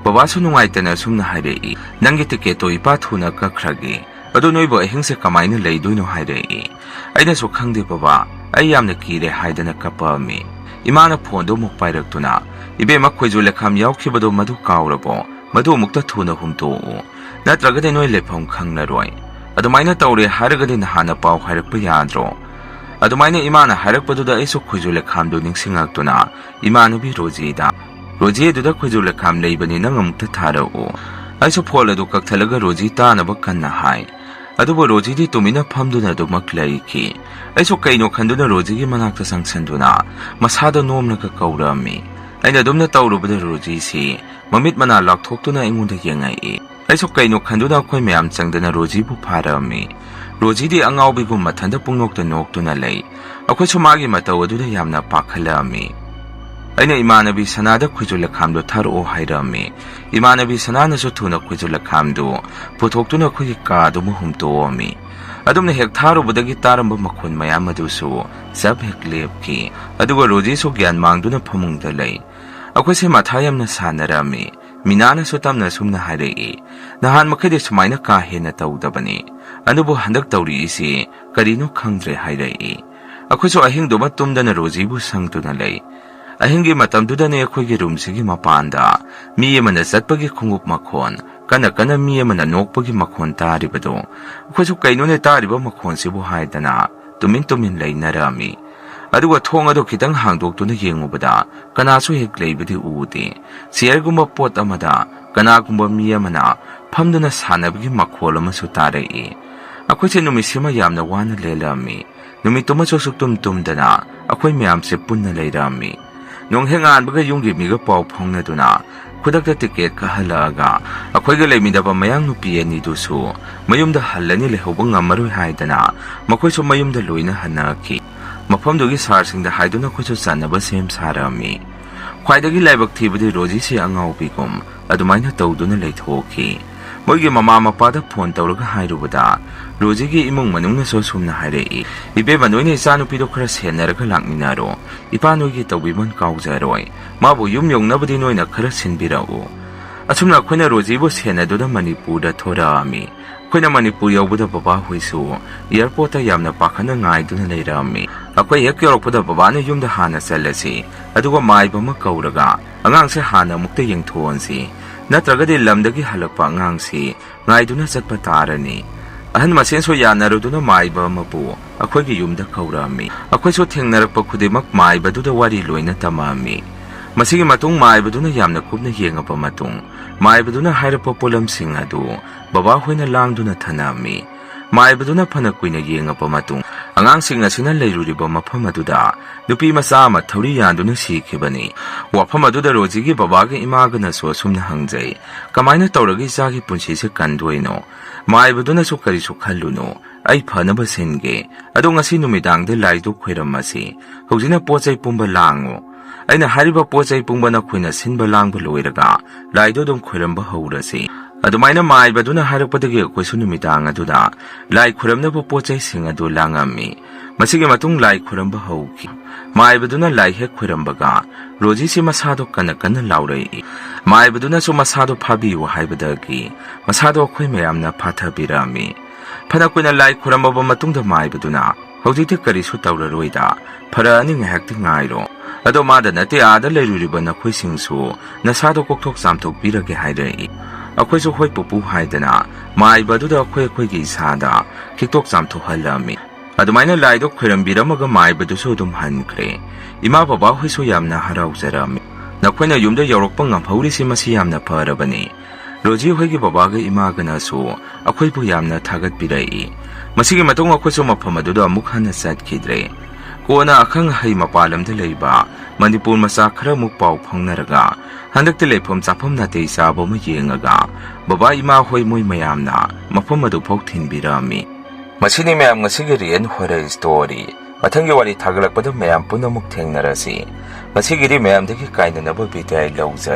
ꯕꯕꯥꯁꯨ ꯅꯨꯡꯉꯥꯏꯇꯅ ꯑꯁꯨꯝꯅ ꯍꯥꯏꯔꯛꯏ, "ꯅꯪꯒꯤ ꯇꯤꯀꯦꯠꯇꯣ ꯏꯄꯥ ꯊꯨꯅ ꯀꯛꯈ꯭ꯔꯒꯦ꯫ ꯑꯗꯨ ꯅꯣꯏꯕꯨ ꯑꯍꯤꯡꯁꯦ ꯀꯃꯥꯏꯅ ꯂꯩꯗꯣꯏꯅꯣ?" ꯍꯥꯏꯔꯛꯏ꯫ ꯑꯩꯅꯁꯨ, "ꯈꯪꯗꯦ ꯕꯕꯥ, ꯑꯩ ꯌꯥꯝꯅ ꯀꯤꯔꯦ" ꯍꯥꯏꯗꯅ ꯀꯞꯄꯛꯑꯝꯃꯤ꯫ ꯏꯃꯥꯅ ꯐꯣꯟꯗꯣ ꯑꯃꯨꯛ ꯄꯥꯏꯔꯛꯇꯨꯅ, "ꯏꯕꯦꯝꯃ, ꯈꯣꯏꯖꯨ ꯂꯩꯈꯥꯝ ꯌꯥꯎꯈꯤꯕꯗꯣ ꯃꯗꯨ ꯀꯥꯎꯔꯕꯣ? ꯃꯗꯨ ꯑꯃꯨꯛꯇ ꯊꯨꯅ ꯍꯨꯝꯇꯣꯛꯎ꯫ ꯅꯠꯇ꯭ꯔꯒꯗꯤ ꯅꯣꯏ ꯂꯩꯐꯝ ꯈꯪꯂꯔꯣꯏ꯫ ꯑꯗꯨꯃꯥꯏꯅ ꯇꯧꯔꯦ ꯍꯥꯏꯔꯒꯗꯤ ꯅꯍꯥꯟꯅ ꯄꯥꯎ ꯍꯥꯏꯔꯛꯄ ꯌꯥꯗ꯭ꯔꯣ?" ꯑꯗꯨꯃꯥꯏꯅ ꯏꯃꯥꯅ ꯍꯥꯏꯔꯛꯄꯗꯨꯗ ꯑꯩꯁꯨ ꯈꯣꯏꯖꯨ ꯂꯩꯈꯥꯝꯗꯨ ꯅꯤꯡꯁꯤꯡꯂꯛꯇꯨꯅ ꯏꯃꯥꯟꯅꯕꯤ ꯔꯣꯖꯤꯗ, "ꯔꯣꯖꯤ, ꯑꯗꯨꯗ ꯈꯣꯏꯖꯨ ꯂꯩꯈꯥꯝ ꯂꯩꯕꯅꯤ, ꯅꯪ ꯑꯃꯨꯛꯇ ꯊꯥꯔꯛꯎ"꯫ ꯑꯩꯁꯨ ꯐꯣꯟ ꯑꯗꯨ ꯀꯛꯊꯠꯂꯒ ꯔꯣꯖꯤ ꯇꯥꯅꯕ ꯀꯟꯅ ꯍꯥꯏ꯫ ꯑꯗꯨꯕꯨ ꯔꯣꯖꯤꯗꯤ ꯇꯨꯃꯤꯟꯅ ꯐꯝꯗꯨꯅ ꯑꯗꯨꯃꯛ ꯂꯩꯈꯤ꯫ ꯑꯩꯁꯨ ꯀꯩꯅꯣ ꯈꯟꯗꯨꯅ ꯔꯣꯖꯤꯒꯤ ꯃꯅꯥꯛꯇ ꯆꯪꯁꯤꯟꯗꯨꯅ ꯃꯁꯥꯗ ꯅꯣꯝꯂꯒ ꯀꯧꯔꯛꯑꯝꯃꯤ꯫ ꯑꯩꯅ ꯑꯗꯨꯝꯅ ꯇꯧꯔꯨꯕꯗ ꯔꯣꯖꯤꯁꯤ ꯃꯃꯤꯠ ꯃꯅꯥ ꯂꯥꯎꯊꯣꯛꯇꯨꯅ ꯑꯩꯉꯣꯟꯗ ꯌꯦꯡꯉꯛꯏ꯫ ꯑꯩꯁꯨ ꯀꯩꯅꯣ ꯈꯟꯗꯨꯅ ꯑꯩꯈꯣꯏ ꯃꯌꯥꯝ ꯆꯪꯗꯅ ꯔꯣꯖꯤꯕꯨ ꯐꯥꯔꯛꯑꯝꯃꯤ꯫ ꯔꯣꯖꯤꯗꯤ ꯑꯉꯥꯎꯕꯤꯒꯨꯝ ꯃꯊꯟꯇ ꯄꯨꯡꯅꯣꯛꯇ ꯅꯣꯛꯇꯨꯅ ꯂꯩ꯫ ꯑꯩꯈꯣꯏꯁꯨ ꯃꯥꯒꯤ ꯃꯇꯧ ꯑꯗꯨꯗ ꯌꯥꯝꯅ ꯄꯥꯈꯠꯂꯛꯑꯝꯃꯤ꯫ ꯑꯩꯅ ꯏꯃꯥꯟꯅꯕꯤ ꯁꯅꯥꯗ ꯈꯣꯏꯖꯨ ꯂꯩꯈꯥꯝꯗꯣ ꯊꯥꯔꯛꯑꯣ ꯍꯥꯏꯔꯛꯑꯝꯃꯤ꯫ ꯏꯃꯥꯟꯅꯕꯤ ꯁꯅꯥꯅꯁꯨ ꯊꯨꯅ ꯈꯣꯏꯖꯨ ꯂꯩꯈꯥꯝꯗꯨ ꯄꯨꯊꯣꯛꯇꯨꯅ ꯑꯩꯈꯣꯏꯒꯤ ꯀꯥꯗꯨꯃ ꯍꯨꯝꯇꯣꯛꯑꯝꯃꯤ꯫ ꯑꯗꯨꯝꯅ ꯍꯦꯛ ꯊꯥꯔꯨꯕꯗꯒꯤ ꯇꯥꯔꯝꯕ ꯃꯈꯣꯟ ꯃꯌꯥꯝ ꯑꯗꯨꯁꯨ ꯆꯞ ꯍꯦꯛ ꯂꯦꯞꯈꯤ꯫ ꯑꯗꯨꯒ ꯔꯣꯖꯤꯁꯨ ꯒ꯭ꯌꯥꯟ ꯃꯥꯡꯗꯨꯅ ꯐꯃꯨꯡꯗ ꯂꯩ꯫ ꯑꯩꯈꯣꯏꯁꯦ ꯃꯊꯥ ꯌꯥꯝꯅ ꯁꯥꯟꯅꯔꯝꯃꯤ꯫ ꯃꯤꯅꯥꯅꯁꯨ ꯇꯞꯅ ꯑꯁꯨꯝꯅ ꯍꯥꯏꯔꯛꯏ, "ꯅꯍꯥꯟ ꯃꯈꯩꯗꯤ ꯁꯨꯃꯥꯏꯅ ꯀꯥ ꯍꯦꯟꯅ ꯇꯧꯗꯕꯅꯤ, ꯑꯗꯨꯕꯨ ꯍꯟꯗꯛ ꯇꯧꯔꯤꯛꯏꯁꯤ ꯀꯔꯤꯅꯣ ꯈꯪꯗ꯭ꯔꯦ" ꯍꯥꯏꯔꯛꯏ꯫ ꯑꯩꯈꯣꯏꯁꯨ ꯑꯍꯤꯡꯗꯨꯃ ꯇꯨꯝꯗꯅ ꯔꯣꯖꯤꯕꯨ ꯁꯪꯗꯨꯅ ꯂꯩ꯫ ꯑꯍꯤꯡꯒꯤ ꯃꯇꯝꯗꯨꯗꯅꯦ ꯑꯩꯈꯣꯏꯒꯤ ꯔꯨꯝꯁꯤꯒꯤ ꯃꯄꯥꯟꯗ ꯃꯤ ꯑꯃꯅ ꯆꯠꯄꯒꯤ ꯈꯣꯡꯎꯞ ꯃꯈꯣꯟ, ꯀꯟꯅ ꯀꯟꯅ ꯃꯤ ꯑꯃꯅ ꯅꯣꯛꯄꯒꯤ ꯃꯈꯣꯟ ꯇꯥꯔꯤꯕꯗꯨ꯫ ꯑꯩꯈꯣꯏꯁꯨ "ꯀꯩꯅꯣꯅꯦ ꯇꯥꯔꯤꯕ ꯃꯈꯣꯟꯁꯤꯕꯨ?" ꯍꯥꯏꯗꯅ ꯇꯨꯃꯤꯟ ꯇꯨꯃꯤꯟ ꯂꯩꯅꯔꯝꯃꯤ꯫ ꯑꯗꯨꯒ ꯊꯣꯡ ꯑꯗꯨ ꯈꯤꯇꯪ ꯍꯥꯡꯗꯣꯛꯇꯨꯅ ꯌꯦꯡꯉꯨꯕꯗ ꯀꯅꯥꯁꯨ ꯍꯦꯛ ꯂꯩꯕꯗꯤ ꯎꯗꯦ꯫ ꯆꯤꯌꯔꯒꯨꯝꯕ ꯄꯣꯠ ꯑꯃꯗ ꯀꯅꯥꯒꯨꯝꯕ ꯃꯤ ꯑꯃꯅ ꯐꯝꯗꯨꯅ ꯁꯥꯟꯅꯕꯒꯤ ꯃꯈꯣꯜ ꯑꯃꯁꯨ ꯇꯥꯔꯛꯏ꯫ ꯑꯩꯈꯣꯏꯁꯦ ꯅꯨꯃꯤꯠꯁꯤꯃ ꯌꯥꯝꯅ ꯋꯥꯅ ꯂꯦꯜꯂꯝꯃꯤ꯫ ꯅꯨꯃꯤꯠꯇꯨꯃꯁꯨ ꯁꯨꯛꯇꯨꯝ ꯇꯨꯝꯗꯅ ꯑꯩꯈꯣꯏ ꯃꯌꯥꯝꯁꯦ ꯄꯨꯟꯅ ꯂꯩꯔꯝꯃꯤ꯫ ꯅꯣꯡ ꯍꯦꯛ ꯉꯥꯟꯕꯒ ꯌꯨꯝꯒꯤ ꯃꯤꯒ ꯄꯥꯎ ꯐꯥꯎꯅꯗꯨꯅ ꯈꯨꯗꯛꯇ ꯇꯤꯀꯦꯠ ꯀꯛꯍꯜꯂꯛꯑꯒ ꯑꯩꯈꯣꯏꯒ ꯂꯩꯃꯤꯟꯅꯕ ꯃꯌꯥꯡ ꯅꯨꯄꯤ ꯑꯅꯤꯗꯨꯁꯨ ꯃꯌꯨꯝꯗ ꯍꯜꯂꯅꯤ, ꯂꯩꯍꯧꯕ ꯉꯝꯃꯔꯣꯏ ꯍꯥꯏꯗꯅ ꯃꯈꯣꯏꯁꯨ ꯃꯌꯨꯝꯗ ꯂꯣꯏꯅ ꯍꯟꯅꯈꯤ꯫ ꯃꯐꯝꯗꯨꯒꯤ ꯁꯥꯔꯁꯤꯡꯗ ꯍꯥꯏꯗꯨꯅ ꯑꯩꯈꯣꯏꯁꯨ ꯆꯠꯅꯕ ꯁꯦꯝ ꯁꯥꯔꯝꯃꯤ꯫ ꯈ꯭ꯋꯥꯏꯗꯒꯤ ꯂꯥꯏꯕꯛ ꯊꯤꯕꯗꯤ ꯔꯣꯖꯤꯁꯤ ꯑꯉꯥꯎꯕꯤꯒꯨꯝ ꯑꯗꯨꯃꯥꯏꯅ ꯇꯧꯗꯨꯅ ꯂꯩꯊꯣꯛꯈꯤ꯫ ꯃꯣꯏꯒꯤ ꯃꯃꯥ ꯃꯄꯥꯗ ꯐꯣꯟ ꯇꯧꯔꯒ ꯍꯥꯏꯔꯨꯕꯗ ꯔꯣꯖꯤꯒꯤ ꯏꯃꯨꯡ ꯃꯅꯨꯡꯅꯁꯨ ꯑꯁꯨꯝꯅ ꯍꯥꯏꯔꯛꯏ, "ꯏꯕꯦꯝꯃ, ꯅꯣꯏꯅ ꯏꯆꯥꯅꯨꯄꯤꯗꯣ ꯈꯔ ꯁꯦꯟꯅꯔꯒ ꯂꯥꯛꯃꯤꯟꯅꯔꯣ꯫ ꯏꯄꯥ ꯅꯣꯏꯒꯤ ꯇꯧꯕꯤꯃꯜ ꯀꯥꯎꯖꯔꯣꯏ꯫ ꯃꯥꯕꯨ ꯌꯨꯝ ꯌꯧꯅꯕꯗꯤ ꯅꯣꯏꯅ ꯈꯔ ꯁꯤꯟꯕꯤꯔꯛꯎ"꯫ ꯑꯁꯨꯝꯅ ꯑꯩꯈꯣꯏꯅ ꯔꯣꯖꯤꯕꯨ ꯁꯦꯟꯅꯗꯨꯅ ꯃꯅꯤꯄꯨꯔꯗ ꯊꯣꯔꯛꯑꯝꯃꯤ꯫ ꯑꯩꯈꯣꯏꯅ ꯃꯅꯤꯄꯨꯔ ꯌꯧꯕꯗ ꯕꯕꯥ ꯍꯣꯏꯁꯨ ꯑꯦꯌꯥꯔꯄꯣꯔꯠꯇ ꯌꯥꯝꯅ ꯄꯥꯈꯠꯅ ꯉꯥꯏꯗꯨꯅ ꯂꯩꯔꯛꯑꯝꯃꯤ꯫ ꯑꯩꯈꯣꯏ ꯍꯦꯛ ꯌꯧꯔꯛꯄꯗ ꯕꯕꯥꯅ ꯌꯨꯝꯗ ꯍꯥꯟꯅ ꯆꯠꯂꯁꯤ, ꯑꯗꯨꯒ ꯃꯥꯏꯕ ꯑꯃ ꯀꯧꯔꯒ ꯑꯉꯥꯡꯁꯦ ꯍꯥꯟꯅ ꯑꯃꯨꯛꯇ ꯌꯦꯡꯊꯣꯛꯍꯟꯁꯤ, ꯅꯠꯇ꯭ꯔꯒꯗꯤ ꯂꯝꯗꯒꯤ ꯍꯜꯂꯛꯄ ꯑꯉꯥꯡꯁꯤ ꯉꯥꯏꯗꯨꯅ ꯆꯠꯄ ꯇꯥꯔꯅꯤ꯫ ꯑꯍꯟ ꯃꯁꯦꯟꯁꯨ ꯌꯥꯅꯔꯨꯗꯨꯅ ꯃꯥꯏꯕ ꯑꯃꯕꯨ ꯑꯩꯈꯣꯏꯒꯤ ꯌꯨꯝꯗ ꯀꯧꯔꯛꯑꯝꯃꯤ꯫ ꯑꯩꯈꯣꯏꯁꯨ ꯊꯦꯡꯅꯔꯛꯄ ꯈꯨꯗꯤꯡꯃꯛ ꯃꯥꯏꯕꯗꯨꯗ ꯋꯥꯔꯤ ꯂꯣꯏꯅ ꯇꯝꯃꯛꯑꯝꯃꯤ꯫ ꯃꯁꯤꯒꯤ ꯃꯇꯨꯡ ꯃꯥꯏꯕꯗꯨꯅ ꯌꯥꯝꯅ ꯀꯨꯞꯅ ꯌꯦꯡꯉꯕ ꯃꯇꯨꯡ, ꯃꯥꯏꯕꯗꯨꯅ ꯍꯥꯏꯔꯛꯄ ꯄꯣꯠꯂꯝꯁꯤꯡ ꯑꯗꯨ ꯕꯕꯥꯍꯣꯏꯅ ꯂꯥꯡꯗꯨꯅ ꯊꯅꯝꯃꯤ꯫ ꯃꯥꯏꯕꯗꯨꯅ ꯐꯅ ꯀꯨꯏꯅ ꯌꯦꯡꯉꯕ ꯃꯇꯨꯡ, ꯑꯉꯥꯡꯁꯤꯡ ꯑꯁꯤꯅ ꯂꯩꯔꯨꯔꯤꯕ ꯃꯐꯝ ꯑꯗꯨꯗ ꯅꯨꯄꯤ ꯃꯆꯥ ꯑꯃ ꯊꯧꯔꯤ ꯌꯥꯟꯗꯨꯅ ꯁꯤꯈꯤꯕꯅꯤ꯫ ꯋꯥꯐꯝ ꯑꯗꯨꯗ ꯔꯣꯖꯤꯒꯤ ꯕꯕꯥꯒ ꯏꯃꯥꯒꯅꯁꯨ ꯑꯁꯨꯝꯅ ꯍꯪꯖꯩ, "ꯀꯃꯥꯏꯅ ꯇꯧꯔꯒ ꯏꯆꯥꯒꯤ ꯄꯨꯟꯁꯤꯁꯦ ꯀꯟꯗꯣꯏꯅꯣ?" ꯃꯥꯏꯕꯗꯨꯅꯁꯨ, "ꯀꯔꯤꯁꯨ ꯈꯜꯂꯨꯅꯨ, ꯑꯩ ꯐꯅꯕ ꯁꯤꯟꯒꯦ꯫ ꯑꯗꯣ ꯉꯁꯤ ꯅꯨꯃꯤꯗꯥꯡꯗ ꯂꯥꯏꯗꯨ ꯈꯣꯏꯔꯝꯃꯁꯤ꯫ ꯍꯧꯖꯤꯛꯅ ꯄꯣꯠ ꯆꯩ ꯄꯨꯝꯕ ꯂꯥꯡꯉꯨ꯫ ꯑꯩꯅ ꯍꯥꯏꯔꯤꯕ ꯄꯣꯠ ꯆꯩ ꯄꯨꯝꯕ ꯅꯈꯣꯏꯅ ꯁꯤꯟꯕ ꯂꯥꯡꯕ ꯂꯣꯏꯔꯒ ꯂꯥꯏꯗꯣ ꯑꯗꯨꯝ ꯈꯣꯏꯔꯝꯕ ꯍꯧꯔꯁꯤ"꯫ ꯑꯗꯨꯃꯥꯏꯅ ꯃꯥꯏꯕꯗꯨꯅ ꯍꯥꯏꯔꯛꯄꯗꯒꯤ ꯑꯩꯈꯣꯏꯁꯨ ꯅꯨꯃꯤꯗꯥꯡ ꯑꯗꯨꯗ ꯂꯥꯏ ꯈꯣꯏꯔꯝꯅꯕ ꯄꯣꯠ ꯆꯩꯁꯤꯡ ꯑꯗꯨ ꯂꯥꯡꯉꯝꯃꯤ꯫ ꯃꯁꯤꯒꯤ ꯃꯇꯨꯡ ꯂꯥꯏ ꯈꯣꯏꯔꯝꯕ ꯍꯧꯈꯤ꯫ ꯃꯥꯏꯕꯗꯨꯅ ꯂꯥꯏ ꯍꯦꯛ ꯈꯣꯏꯔꯝꯕꯒ ꯔꯣꯖꯤꯁꯤ ꯃꯁꯥꯗꯣ ꯀꯟꯅ ꯀꯟꯅ ꯂꯥꯎꯔꯛꯏ꯫ ꯃꯥꯏꯕꯗꯨꯅꯁꯨ ꯃꯁꯥꯗꯣ ꯐꯥꯕꯤꯌꯨ ꯍꯥꯏꯕꯗꯒꯤ ꯃꯁꯥꯗꯣ ꯑꯩꯈꯣꯏ ꯃꯌꯥꯝꯅ ꯐꯥꯊꯕꯤꯔꯝꯃꯤ꯫ ꯐꯅ ꯀꯨꯏꯅ ꯂꯥꯏ ꯈꯣꯏꯔꯝꯃꯕ ꯃꯇꯨꯡꯗ ꯃꯥꯏꯕꯗꯨꯅ, "ꯍꯧꯖꯤꯛꯇꯤ ꯀꯔꯤꯁꯨ ꯇꯧꯔꯔꯣꯏꯗ, ꯐꯔꯛꯑꯅꯤ, ꯉꯥꯏꯍꯥꯛꯇꯤ ꯉꯥꯏꯔꯣ꯫ ꯑꯗꯣ ꯃꯥꯗ ꯅꯠꯇꯦ, ꯑꯥꯗ ꯂꯩꯔꯨꯔꯤꯕ ꯅꯈꯣꯏꯁꯤꯡꯁꯨ ꯅꯁꯥꯗꯣ ꯀꯣꯛꯊꯣꯛ ꯆꯥꯝꯊꯣꯛꯄꯤꯔꯒꯦ" ꯍꯥꯏꯔꯛꯏ꯫ ꯑꯩꯈꯣꯏꯁꯨ "ꯍꯣꯏ ꯄꯨꯄꯨ" ꯍꯥꯏꯗꯅ ꯃꯥꯏꯕ ꯑꯗꯨꯗ ꯑꯩꯈꯣꯏ ꯑꯩꯈꯣꯏꯒꯤ ꯏꯁꯥꯗ ꯈꯤꯛꯇꯣꯛ ꯆꯥꯝꯊꯣꯛꯍꯜꯂꯝꯃꯤ꯫ ꯑꯗꯨꯃꯥꯏꯅ ꯂꯥꯏꯗꯣ ꯈꯣꯏꯔꯝꯕꯤꯔꯝꯃꯒ ꯃꯥꯏꯕꯗꯨꯁꯨ ꯑꯗꯨꯝ ꯍꯟꯈ꯭ꯔꯦ꯫ ꯏꯃꯥ ꯕꯕꯥ ꯍꯣꯏꯁꯨ ꯌꯥꯝꯅ ꯍꯔꯥꯎꯖꯔꯝꯃꯤ꯫ ꯅꯈꯣꯏꯅ ꯌꯨꯝꯗ ꯌꯧꯔꯛꯄ ꯉꯝꯍꯧꯔꯤꯁꯤ ꯃꯁꯤ ꯌꯥꯝꯅ ꯐꯔꯕꯅꯤ꯫ ꯔꯣꯖꯤ ꯍꯣꯏꯒꯤ ꯕꯕꯥꯒ ꯏꯃꯥꯒꯅꯁꯨ ꯑꯩꯈꯣꯏꯕꯨ ꯌꯥꯝꯅ ꯊꯥꯒꯠꯄꯤꯔꯛꯏ꯫ ꯃꯁꯤꯒꯤ ꯃꯇꯨꯡ ꯑꯩꯈꯣꯏꯁꯨ ꯃꯐꯝ ꯑꯗꯨꯗ ꯑꯃꯨꯛ ꯍꯟꯅ ꯆꯠꯈꯤꯗ꯭ꯔꯦ꯫ ꯀꯣꯟꯅ ꯑꯈꯪ ꯑꯍꯩ ꯃꯄꯥꯟ ꯂꯝꯗ ꯂꯩꯕ ꯃꯅꯤꯄꯨꯔ ꯃꯆꯥ ꯈꯔꯃꯨꯛ ꯄꯥꯎ ꯐꯥꯎꯅꯔꯒ ꯍꯟꯗꯛꯇ ꯂꯩꯐꯝ ꯆꯥꯐꯝ ꯅꯥꯇꯩ ꯆꯥꯕ ꯑꯃ ꯌꯦꯡꯉꯒ ꯕꯕꯥ ꯏꯃꯥ ꯍꯣꯏ ꯃꯣꯏ ꯃꯌꯥꯝꯅ ꯃꯐꯝ ꯑꯗꯨꯐꯥꯎ ꯊꯤꯟꯕꯤꯔꯛꯑꯝꯃꯤ꯫ ꯃꯁꯤꯅꯤ ꯃꯌꯥꯝ ꯉꯁꯤꯒꯤ Real Horror Story꯫ ꯃꯊꯪꯒꯤ ꯋꯥꯔꯤ ꯊꯥꯒꯠꯂꯛꯄꯗ ꯃꯌꯥꯝ ꯄꯨꯟꯅ ꯑꯃꯨꯛ ꯊꯦꯡꯅꯔꯁꯤ꯫ ꯉꯁꯤꯒꯤꯗꯤ ꯃꯌꯥꯝꯗꯒꯤ ꯀꯥꯏꯅꯅꯕ ꯕꯤꯗꯥꯏ ꯂꯧꯖꯔꯤ꯫